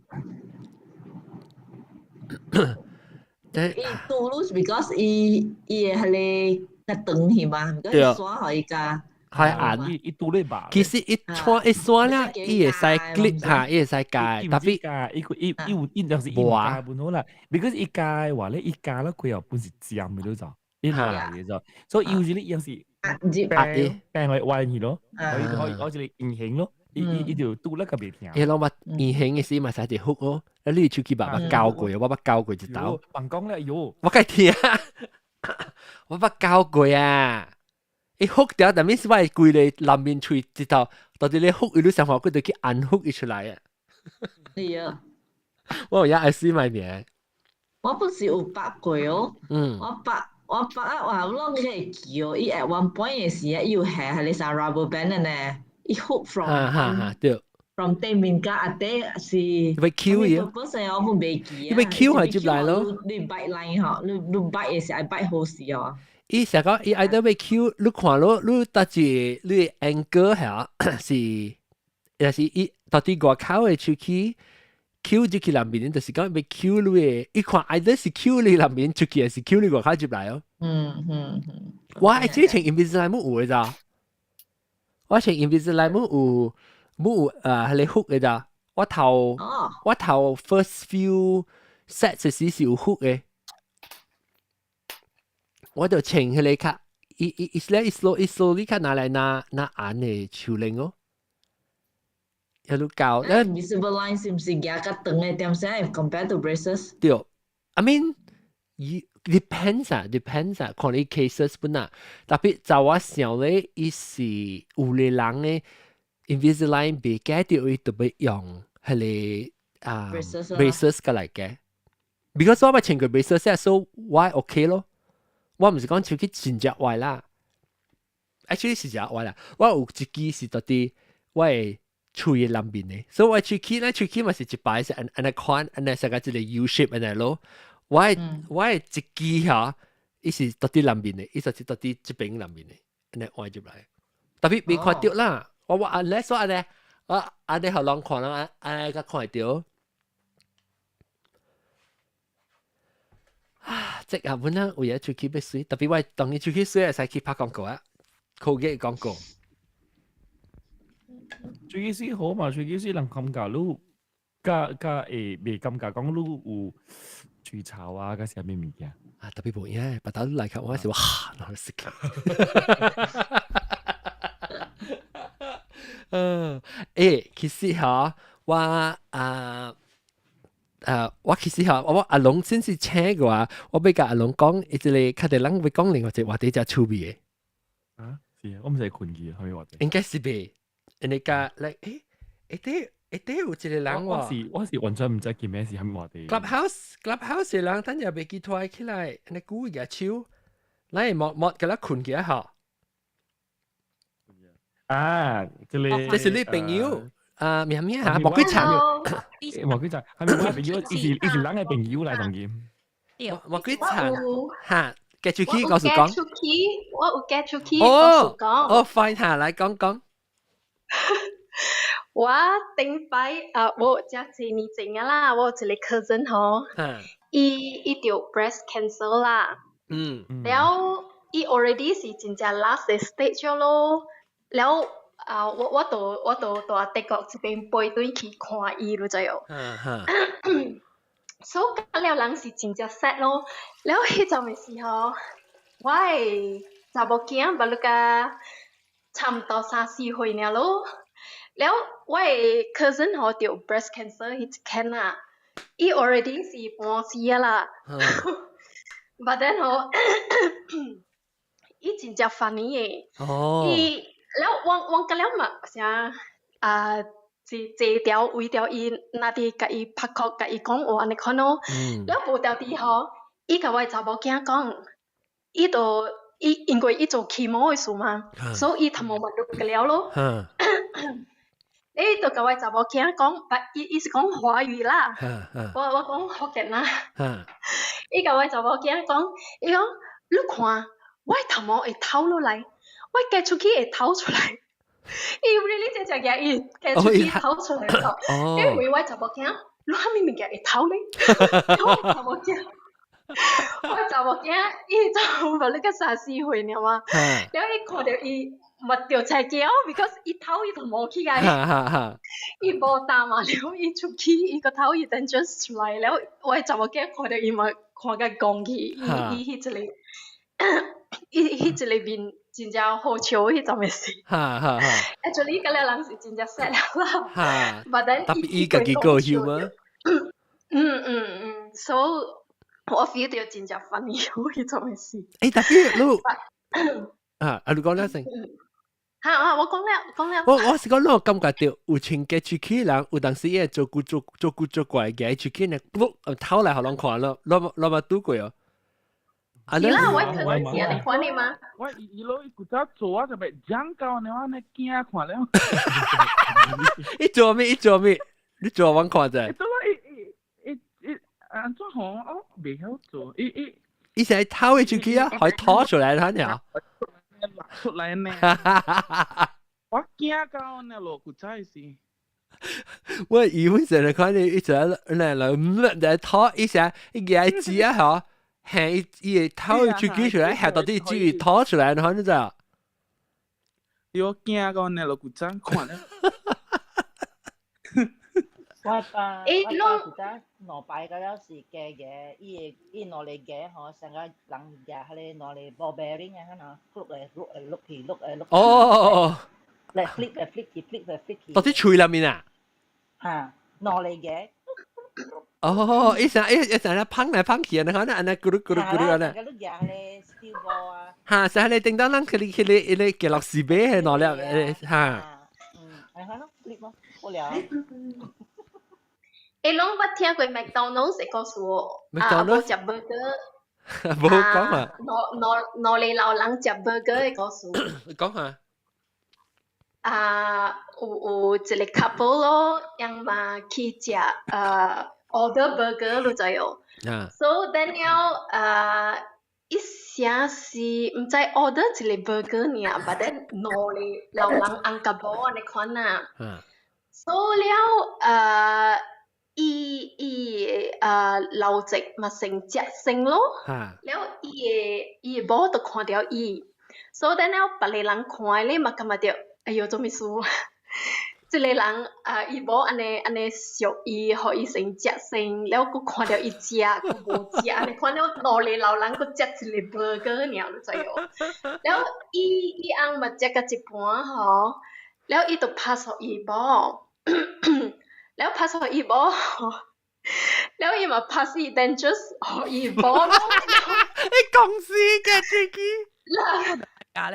伊拄路是 because 伊伊會彼個較長去嘛，毋過伊刷予伊較係硬，伊拄咧吧。其實一穿一刷咧，伊會使 clip 下，伊會使改，特別伊伊伊有伊就是伊加本好啦，because 伊加的話咧，伊加了佢又本是尖的都就，伊落來的就，所以有時你有時壓病病去彎去咯，可以可以可以隱形咯。伊伊伊就拄咧個袂疼。伊攏捌隱形的時嘛，使一幅哦。啊，你手機捌捌交過，我捌交過一道。辦講咧，喲，我該聽，我捌交過啊。伊復掉，但係是我規個內面喙一頭，到底你復伊，你想法佢就去按復伊出來啊。係啊。我有影愛死買名。我不是有拔過哦。我拔我拔啊，哇！我攏會記哦。伊 at one point 的時啊，伊有下彼個啥 rubber band 的呢。伊 hook from 哈哈哈，對。 from 對面加下底是。欲 Q 伊。本身我本袂記啊。欲 Q 係接來咯。你 bite line 吼，你你 bite 的時愛 bite 好勢哦。伊成講伊愛得欲 Q，你看咯，你搭一你 angle 嚇是，也是伊到底外口的出去 Q 入去內面，就是講欲 Q 你的，伊看 either 是 Q 你內面出去，還是 Q 你外口入來哦。我之前 Invisalign 冇有的咋？我穿 Invisalign 冇有冇有啊，彼個 hook 的咋？我頭我頭 first few sets 時是有 hook 的，我就穿彼個較伊伊伊咧伊 slow 伊 slowly 較拿來拿拿按的手鈴哦。一路教咧。Invisalign 是毋是夾較長的點聲？If compared to braces？對，I mean depends 啊，depends 啊，看你 cases 本啊。特別就我想咧，伊是有個人咧，Invisalign 袂改掉，伊特別用彼個啊 braces 過來改。Because 我捌穿過 braces，所以我 OK 咯。我毋是講手去真正壞啦，actually 是真壞啦。我有一支是到底我的喙的內面的，所以我喙齒咧，喙齒嘛是一擺是按按呢款，按呢成個一個 U shape 按呢咯。我的一支嚇，伊是到底內面的，伊就是到底這邊內面的，按呢換入來。特別袂看著啦，我 unless 我按呢，我按呢予人看人按呢才看會著。啊！這個本來為咗喙齒欲媠，特別我當伊喙齒媠會使去拍廣告啊，Colgate 廣告。喙齒媠好嘛，喙齒媠人感覺你，較較會袂感覺講你有喙臭啊，較啥物物件。啊，特別無影，別頭來看我是哇，然後死去。嗯，欸，其實吼，我啊。我其實吼，我阿龍先是請過我，我欲共阿龍講，伊這个較濟人欲講另外一個話題，誠趣味的。啊，是啊，我毋知困去，啥物話題？應該是袂，因為共來，欸，下底下底有一個人喎。我是完全毋知今暝是啥物話題。 Clubhouse Clubhouse 的人等下袂記拖起來，按呢久舉手，咱會默默共咱困起來吼。啊，這个這是你朋友。啊，咩咩嚇？莫幾層？莫幾層？係咪我朋友？伊是人的朋友來當今。莫幾層？嚇，寄出去告訴講。出去，我有寄出去告訴講。哦，fine 嚇，來講講。我頂擺啊，我這幾年前啊啦，我有一個 cousin 吼，伊著 breast cancer 啦。了，伊 already 是真正 last stage 咯，了。啊！我都佇德國這邊飛轉去看伊，你知無？所以甲了人是真正 sad 咯。了彼陣的時候，我的查某囝捌了甲差毋多三四歲爾咯。了我的 cousin 吼著 breast cancer 彼一間啊，伊 already 是半死啊啦。But then 吼，伊真正 funny 的。伊了，我佮了嘛啥啊，坐坐牢圍著伊，若佇共伊拍殼，共伊講話按呢款咯。了無著佇吼，伊共我的查某囝講，伊就伊因為伊做 chemo 的事嘛，所以伊頭毛嘛落了咯。伊就共我的查某囝講，伊是講華語啦，我講福建啦。伊共我的查某囝講，伊講你看，我的頭毛會透落來。我嫁出去會透出來，伊 really 真正舉伊嫁出去透出來咯。因為我查某囝，你啥物物件會透咧？我查某囝，我查某囝，伊就無你個三四歲爾嘛，了伊看著伊嘛著菜驚，because 伊透伊就無起來，伊無膽嘛，了伊出去伊個透伊等 just 出來，了我查某囝看著伊嘛看甲戇去，伊伊彼一個，伊彼一个面。真正好笑彼陣的事。哈哈哈。 Actually，佮了人是真正 sad 了啦。哈。 But then 特別伊家己個 humor。嗯嗯嗯，所以我 feel 到真正 funny 彼種的事。欸，特別你啊，啊你講了先。哈啊！我講了，講了。我是講你有感覺著有穿加喙齒人，有當時伊會做骨做做骨做怪嘅喙齒呢，噗透來予人看咯，你捌拄過哦。是啦，我可能是按呢款的嗎？我伊伊攞伊古早做我就欲講到呢，我呢驚看了。伊做咩？伊做咩？你做我看者。做我伊伊伊伊按怎吼？我袂曉做，伊伊。伊是會透的出去啊，會拖出來他爾。出來呢。我驚到呢，落古早是。我以為成日看你一直來來來拖一下，一個字啊嗬。係伊會透出去出來，下到底只會拖出來，然後你知道？我驚到呢，落古早看了。我爸我爸古早兩擺個了是假嘅，伊會伊兩個牙吼，成個人夾彼个兩個 ball bearing 啊，哈喏，碌來碌來碌去碌來碌。哦哦哦。來 flip 來 flip 去 flip 來 flip 去。到底喙內面啊？哈，兩個牙。哦，伊成伊伊成日碰來碰去啊，你看那按呢咕嚕咕嚕咕嚕按呢。個你夾咧 steel ball 啊。哈，成日叮當咱去去去去去落士啤係兩粒哈。嗯，你看咯，flip 咯，好了。欸，攏捌聽過麥當勞的故事哦？啊，無食 burger。無講啊。兩兩兩个老人食 burger 的故事。講下。啊，有有一个 couple 咯，𪜶嘛去食order burger 你知無？啊。 So then 了伊寫是毋知 order 一個 burger 爾，but then 兩个老人翁佮某按呢款啊。So 了伊伊老隻嘛先食先咯，了伊的伊的某就看著伊，so then 了別个人看咧嘛感覺著，哎喲做物事？這个人啊，伊某按呢按呢屬伊，予伊先食先，了閣看著伊食，閣無食，按呢看了兩个老人閣食一个 burger 爾，你知無？了伊伊翁嘛食到一半吼，了伊就 pass 予伊某。了 pass 予伊某，了伊嘛 pass 伊 dentures 予伊某咯。你講死嘅自己。啦，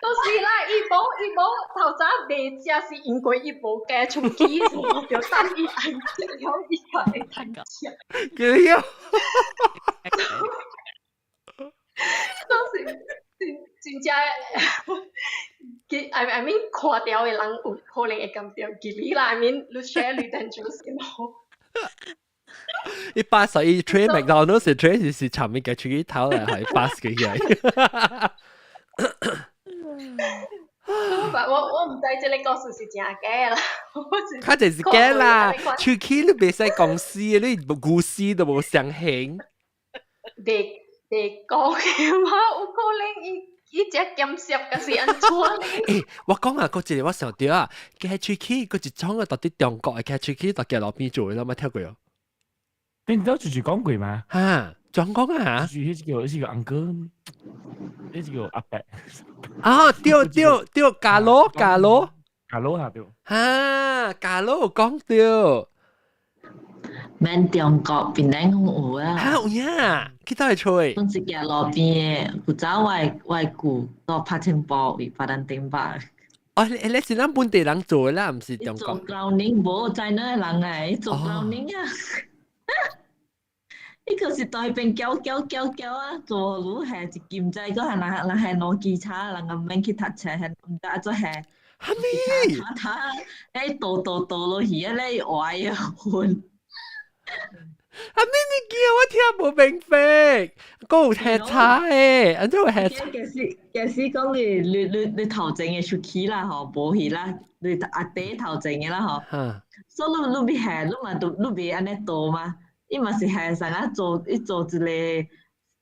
都是啦，伊某伊某頭早未食是因為伊無加喙齒，就等伊翁食了伊才會通食。幾啊？都是真真正，佢 I mean 看著的人有可能會感覺吉利啦，I mean 你 share 你 dentures 咯。伊 pass 伊 tray 麥當勞是 tray 是是尋物嘅喙頭嚟係 pass 嘅嘢。我我毋知這个故事是真假啦。較濟是假啦，喙齒你袂使講死，你故事都無相信。袂袂講嘅嘛，有可能伊伊只鹹濕，抑是按怎咧？欸，我講啊，閣一个我想著啊，假喙齒閣一種啊，到佇中國的假喙齒到街路邊做的，你有冇聽過哦？你知道住住講過嗎？哈，怎講啊？住彼個彼個 uncle，彼個阿伯。啊，對對對，加羅加羅，加羅下對。哈，加羅有講對。免中國檳榔有啊。哈有影，去佗會揣？阮是行路邊的，古早我的我的舅到拍青波為巴丹頂百。哦，你是咱本地人做的啦，毋是中國。做 crowning 無知哪个人來做 crowning 啊？伊就是在彼邊攪攪攪攪啊，做愈下一金仔，閣係人人下攞機車，人個免去讀冊，還毋知按怎下。哈咪？他欸，倒倒倒落去啊，咧歪啊混。哈咪物件我聽無明白，閣有下查的，按怎有下查？假使假使講你你你你頭前的喙齒啦吼，無去啦，你阿弟頭前的啦吼，所以你你欲下，你嘛都你袂按呢倒嗎？伊嘛是下啥啊做，伊做一个一个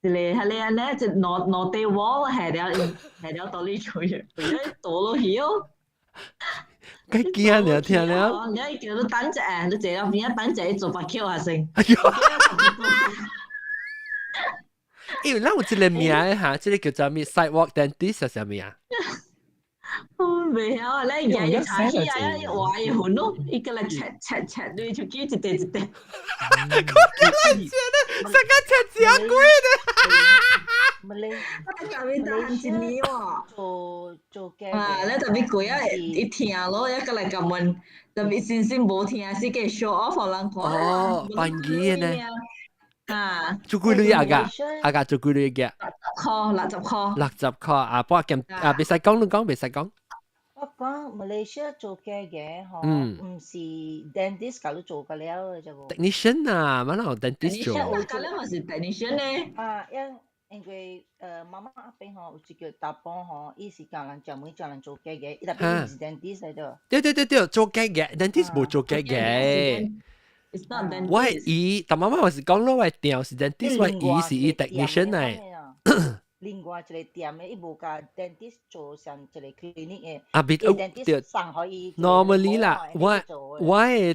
彼个按呢，一兩兩塊網下了下了倒你出去，倒落去哦。該驚了，聽了。你叫你等者，你坐了邊仔等者，做白口下先。哎喲！因為咱有一個名哈，這個叫做咩？Sidewalk dentist 是啥物啊？我袂曉啊！你日日查起來，伊畫伊痕咯，伊過來切切切，你手機一塊一塊。我叫來切咧，啥個切真貴咧？咪你，我特別大漢一年喎。做做假啊！你特別貴啊，伊疼咯，一過來共問，特別先先無疼，是計 show off 予人看。哦，扮嘢呢？啊！做幾鐳啊個？啊個做幾鐳嘅？ 60箍，60箍。 60箍啊！半兼啊，袂使講，你講袂使講。我講馬來西亞做假嘅吼，毋是 dentist 共你做個了嘅啫無。 Technician 啊，乜人 dentist 做？個了嘛是 technician 呢？啊，因因為媽媽阿邊吼有一個查埔吼，伊是教人專門教人做假嘅，伊特別毋是 dentist 嚟的。對對對對，做假嘅 dentist 無做假嘅。 It's not dentist。我姨，但媽媽我是講咯，我定是 dentist，我姨是伊 technician 嚟。另外一個店的，伊無共 dentist 做上一個 clinic 的。啊，別 dentist 送予伊。 Normally 啦，我的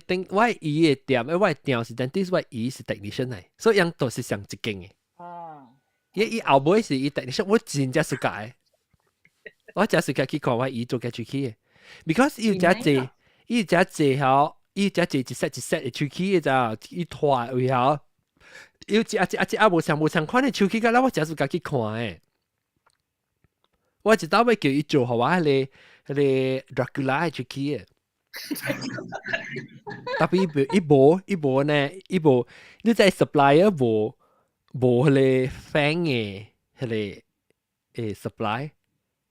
頂我姨的店，我的店是 dentist，我姨是 technician 嚟，所以樣都是上一間的。啊。伊後尾是伊 technician，我真正 suka，我真 suka 去看我姨做嘅喙齒的，because 伊有遮濟，伊有遮濟吼，伊有遮濟一 set 一 set 的喙齒的咋，伊拖位吼，有一啊一啊一啊無相無相款的喙齒，甲我真 suka 去看的。我一道欲叫伊做予我彼個 Dracula 的喙齒的。特別伊無呢，伊無，你知 supplier 無彼个 fang 的彼个supply。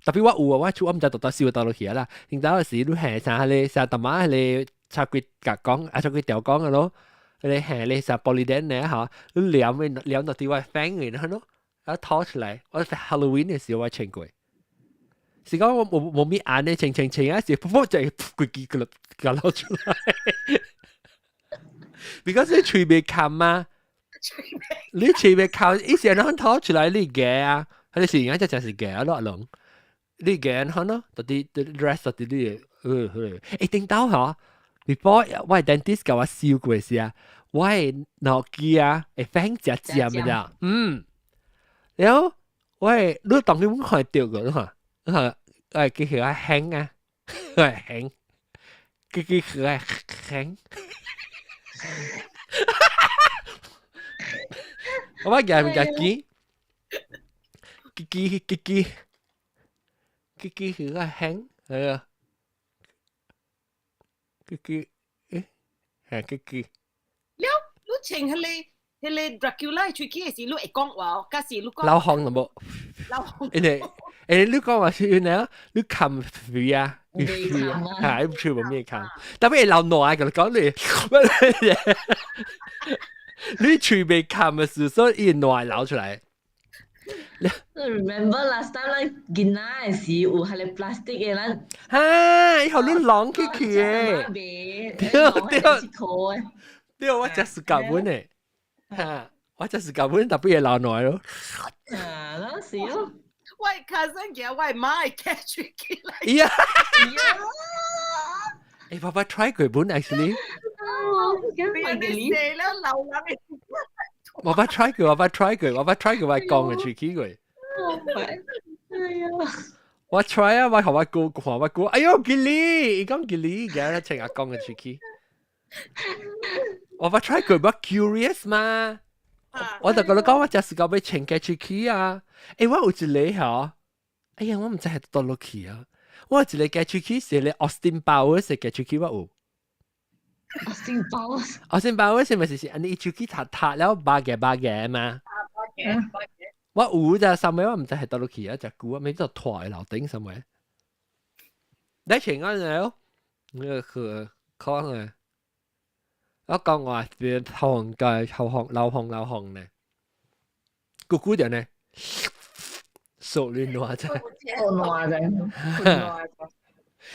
特別我有啊，我厝我毋知到底燒到落去啦。頂早時你下啥彼個啥淡仔彼個插幾夾講，啊插幾條講的咯，彼个下咧啥 Polident 呢嚇，你黏的黏到佇我 fang 的咯，啊拖出來，我 Halloween 的時候我穿過。是講我無無物按呢，穿穿穿啊，是噗噗就規支個個流出來。Because 你喙袂冚嘛，你喙袂冚，伊是按怎拖出來你夾啊，佢哋是而家就就是夾咯，阿龍，你夾可咯，到底 the rest of 啲你，頂到嗬，before 我 dentist 共我燒過時啊，我腦機啊會反食尖的咋，嗯，然後我你當佢看到過，你看，你看，我叫佢輕啊，我輕，叫佢輕。我捌夾夾機，機機機機機機佢個輕，係啊，機機，誒，係機機。了，你穿彼個 Dracula 喙齒的時，你會講話，假使你講流汗就無？流汗。因為誒，你講話是呢？你冚水啊？你水啊？係，唔吹無咩冚，特別係流汗，佢講你，你喙未冚嘅時，所以伊汗流出來。 Remember last time 咱囡仔的時有彼个 plastic 的咱，哈，伊予你啷起去的，對對對，我真是夾本的，哈，我真是夾本，特別會流汗咯。啊，那是咯。我 cousin 叫我媽會夾喙齒來。呀！欸，爸爸 try 過本 actually。你死了流人的。我捌 try 過，我捌 try 過，我捌 try 過，我講嘅喙齒過。哎呀！我 try 啊，我予我姑看我姑，哎喲，吉利，伊講吉利，而家穿阿公嘅喙齒。我捌 try 過，我 curious 嘛。我就佮你講，我就是講欲穿嘅喙齒啊。欸，我有一个吼，哎呀，我毋知係佗落去啊。我有一个夾喙齒是咧 Austin Powers 嘅夾喙齒，我有。 Austin Powers。 Austin Powers 咪是按呢喙齒塌塌了，巴嘅巴嘅嘛。我有咋，上尾我毋知係佗落去啊，隻久啊，咪就拖喺樓頂上尾。你穿嗰陣，那個可能我講話變頭嘅頭紅流紅流紅呢，久久點呢，熟亂話真。爛啫，爛。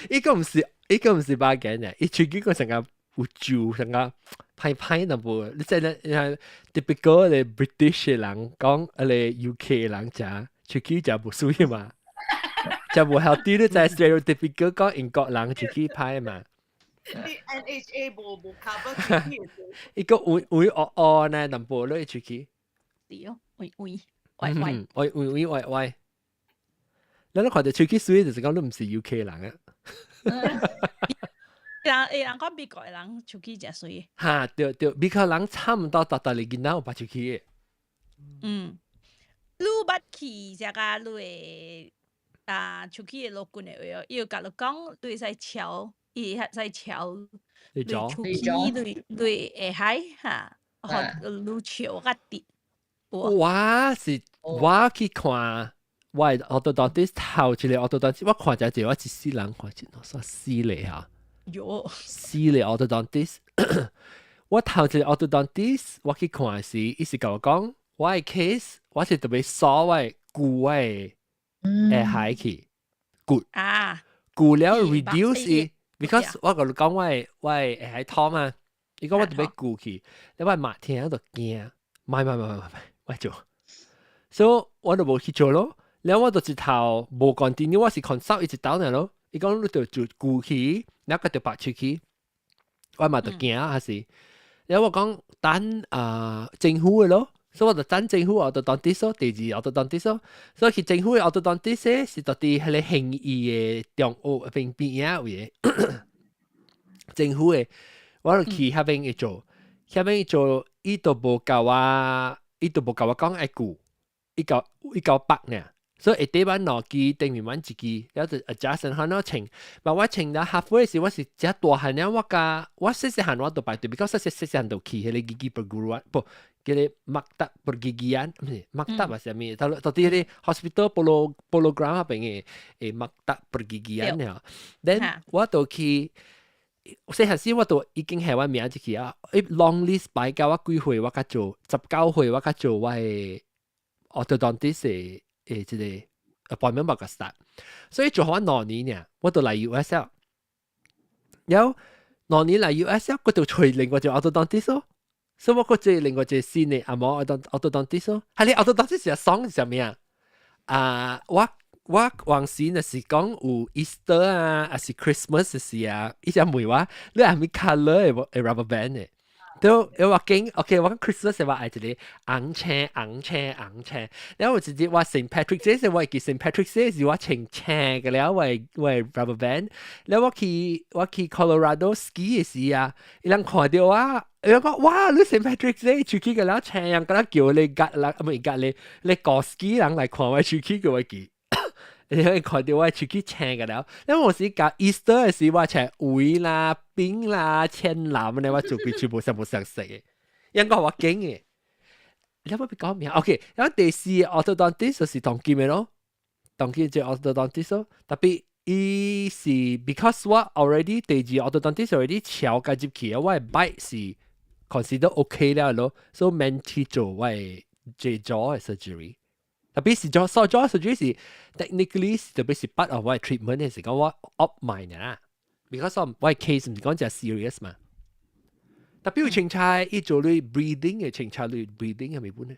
伊個毋是，伊個毋是巴嘅呢，伊喙齒個成個有皺，成個歹歹淡薄。你知咧，typical 的 British 的人講，啊個 UK 人食喙齒食無媠嘛，食無 healthy 你知 stereotypical 講英國人喙齒歹嘛。你 NHA 無 cover 喙齒。伊個歪歪烏烏呢，淡薄落喙齒。對哦，歪歪歪歪。歪歪歪歪歪。你看著喙齒媠，就是講你毋是 UK 人啊。人會人講美國的人喙齒誠媠。哈，對對，美國人差毋多逐逐個囡仔有拔喙齒的。嗯，你捌去啥個你會啊喙齒的老骨的話哦，伊有共你講，你會使敲，伊會使敲你喙齒，你你下頦哈，予你笑較直。我是我去看。我的 orthodontist 頭一个 orthodontist，我看一個我一世人看一個煞死咧哈。喲，死咧 orthodontist。我頭一个 orthodontist，我去看時，伊是共我講，我的 case，我是特別掃我的骨我的下頦去骨啊，骨了 reduce 伊，because 我共你講我的下頦痛嘛，伊講我特別骨去，你我媽聽就驚，莫莫莫莫莫，我做。所以我就無去做咯。然後我就一頭無 continue，我是 consult 伊一道爾咯。伊講你就做舊去，然後佢就白出去，我嘛就驚還是。然後我講等啊政府的咯，所以我就等政府 orthodontist 咯，第二 orthodontist 咯。所以去政府的 orthodontist 是到佇彼個興義的中學邊邊仔位的政府的，我就去遐邊去做，遐邊做伊都無共我，伊都無共我講愛舊，伊共伊共白爾。所以下底挽兩支，頂面挽一支，然後就 adjust 好喏穿。但我穿到 halfway 時，我是遮大漢了，我共我細細漢我都排隊，比較細細細細漢就去彼個 gigi perguruan，不，叫個 maktab pergigian，毋是 maktab 還是啥物？到底彼個 hospital polo polo ground 彼邊的 maktab pergigian 了。Then 我就去細漢時我都已經係我名字去啊，伊 long list 擺到我幾歲我較做，19歲我較做我的 orthodontist 的。誒，這個 appointment 冇個 start，所以做好2年呢，我就來 US 了。然後兩年來 US 了，我就揣另外一個 orthodontist 咯。所以我閣做另外一個新的阿毛 orthodontist 咯。係你 orthodontist 是爽是啥物啊？啊，我我往時若是講有 Easter 啊，還是 Christmas 時啊，伊就問我你係咪 colour 的 rubber band 的？都我驚，OK，我講 Christmas 我愛一個紅青紅青紅青，然後有一日我 Saint Patrick Day 時，我會記 Saint Patrick Day 是我穿青嘅了，我 rubber band，然後我去 Colorado ski 嘅時啊，伊人看著我，伊人講哇，你 Saint Patrick Day 出去嘅了青樣，敢若叫你格啦，唔係格你你過 ski 人來看我出去叫我記。你可以看到我出去青嘅了，因為我是講 Easter 嘅時，我穿黃啦、冰啦、青藍咧，我做佢全部全部相色嘅，應該我驚嘅。你有冇講咩？OK，然後第四 orthodontist 就是當今嘅咯，當今就 orthodontist 咯，特別伊是 because 我 already 第二 orthodontist already 超過入去，我的 bite 是 consider OK 了咯，所以免去做我的 jaw surgery。特別是做做咗 surgery 是 technically 特別是 part of 我的 treatment 嘅時講我 opt 埋啦，because 我的 case 毋是講真 serious 嘛。特別有清楚伊做你 breathing 嘅清楚你 breathing 係咪本咧？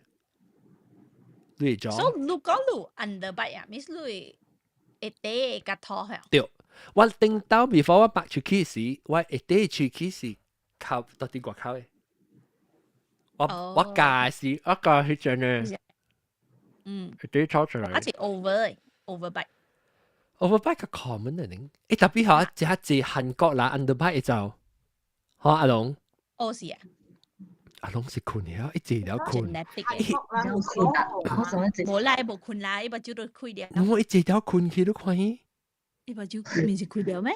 你做。所以你講你 underbite 啊，means 你會底會較土係。對，我頂到 before 我拔出去時，我下底喙齒是靠到佇外口嘅。我我教時，我教彼陣呢。下底炒出來。啊是 over overbite。 overbite 較 common 啊，恁。欸，特別嚇，這濟韓國人 underbite 就，吼阿龍。哦是啊。阿龍是睏了，一坐了睏。無啦，無睏啦，伊目睭都開了。我一坐了睏去，你看伊。伊目睭面是開了咩？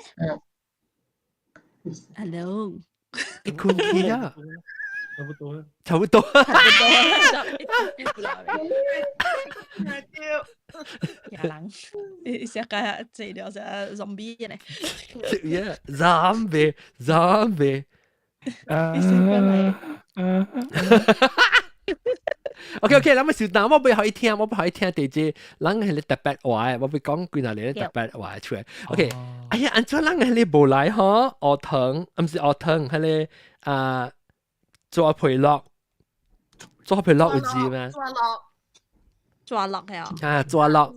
阿龍。伊睏去了。差不多。差不多。差不多。亞人，你成個坐了成 zombie 呢？Yeah, zombie, zombie。你成個嚟。 OK OK，咱們小等，我欲予伊聽，我欲予伊聽第一，人彼個特別話，我欲講幾若個特別話出來。OK，哎呀，按怎人彼個無來吼？學堂，毋是學堂，彼個啊，抓皮樂，抓皮樂有字咩？抓樂，抓樂係啊。啊，抓樂。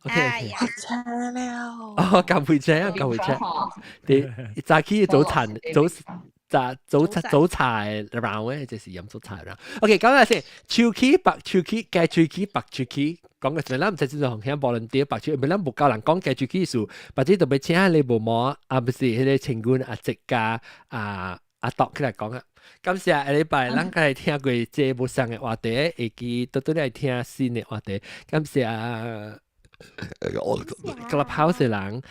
OK。車了。哦，夾回車啊，夾回車。你早起早餐早。早早早茶 round 咧，就是飲早茶 round。OK，講下先，喙齒白喙齒，加喙齒白喙齒，講嘅時咱毋知知道聽無論啲白喙，唔咱無夠人講加喙齒數，或者特別請你無毛，啊，不是彼個清軍阿哲加啊阿獨起來講啊。感謝下禮拜咱來聽過這無相的話題，會記倒轉來聽新的話題。感謝 Clubhouse 的人。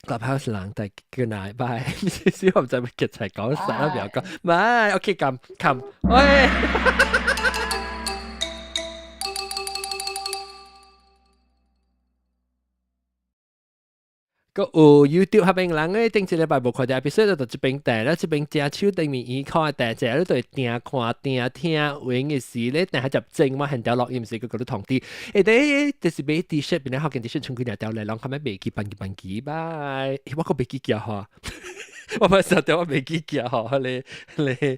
Clubhouse 人，但good night，拜。小學就會一齊講實啦，唔要講，唔係，OK，撳撳，喂。閣有 YouTube 彼邊人咧，頂一禮拜無看著 episode 就這邊訂咧，這邊正手頂面耳看訂者，你就會定看定聽，有閒嘅時咧，定下入正嘛，現條錄音時閣閣咧通知。欸，對，就是買 T-shirt，變咧福建 T-shirt 穿幾兩條來，人較欲袂記辦記辦記，拜。我閣袂記寄吼，我嘛想著我袂記寄吼，彼個彼個。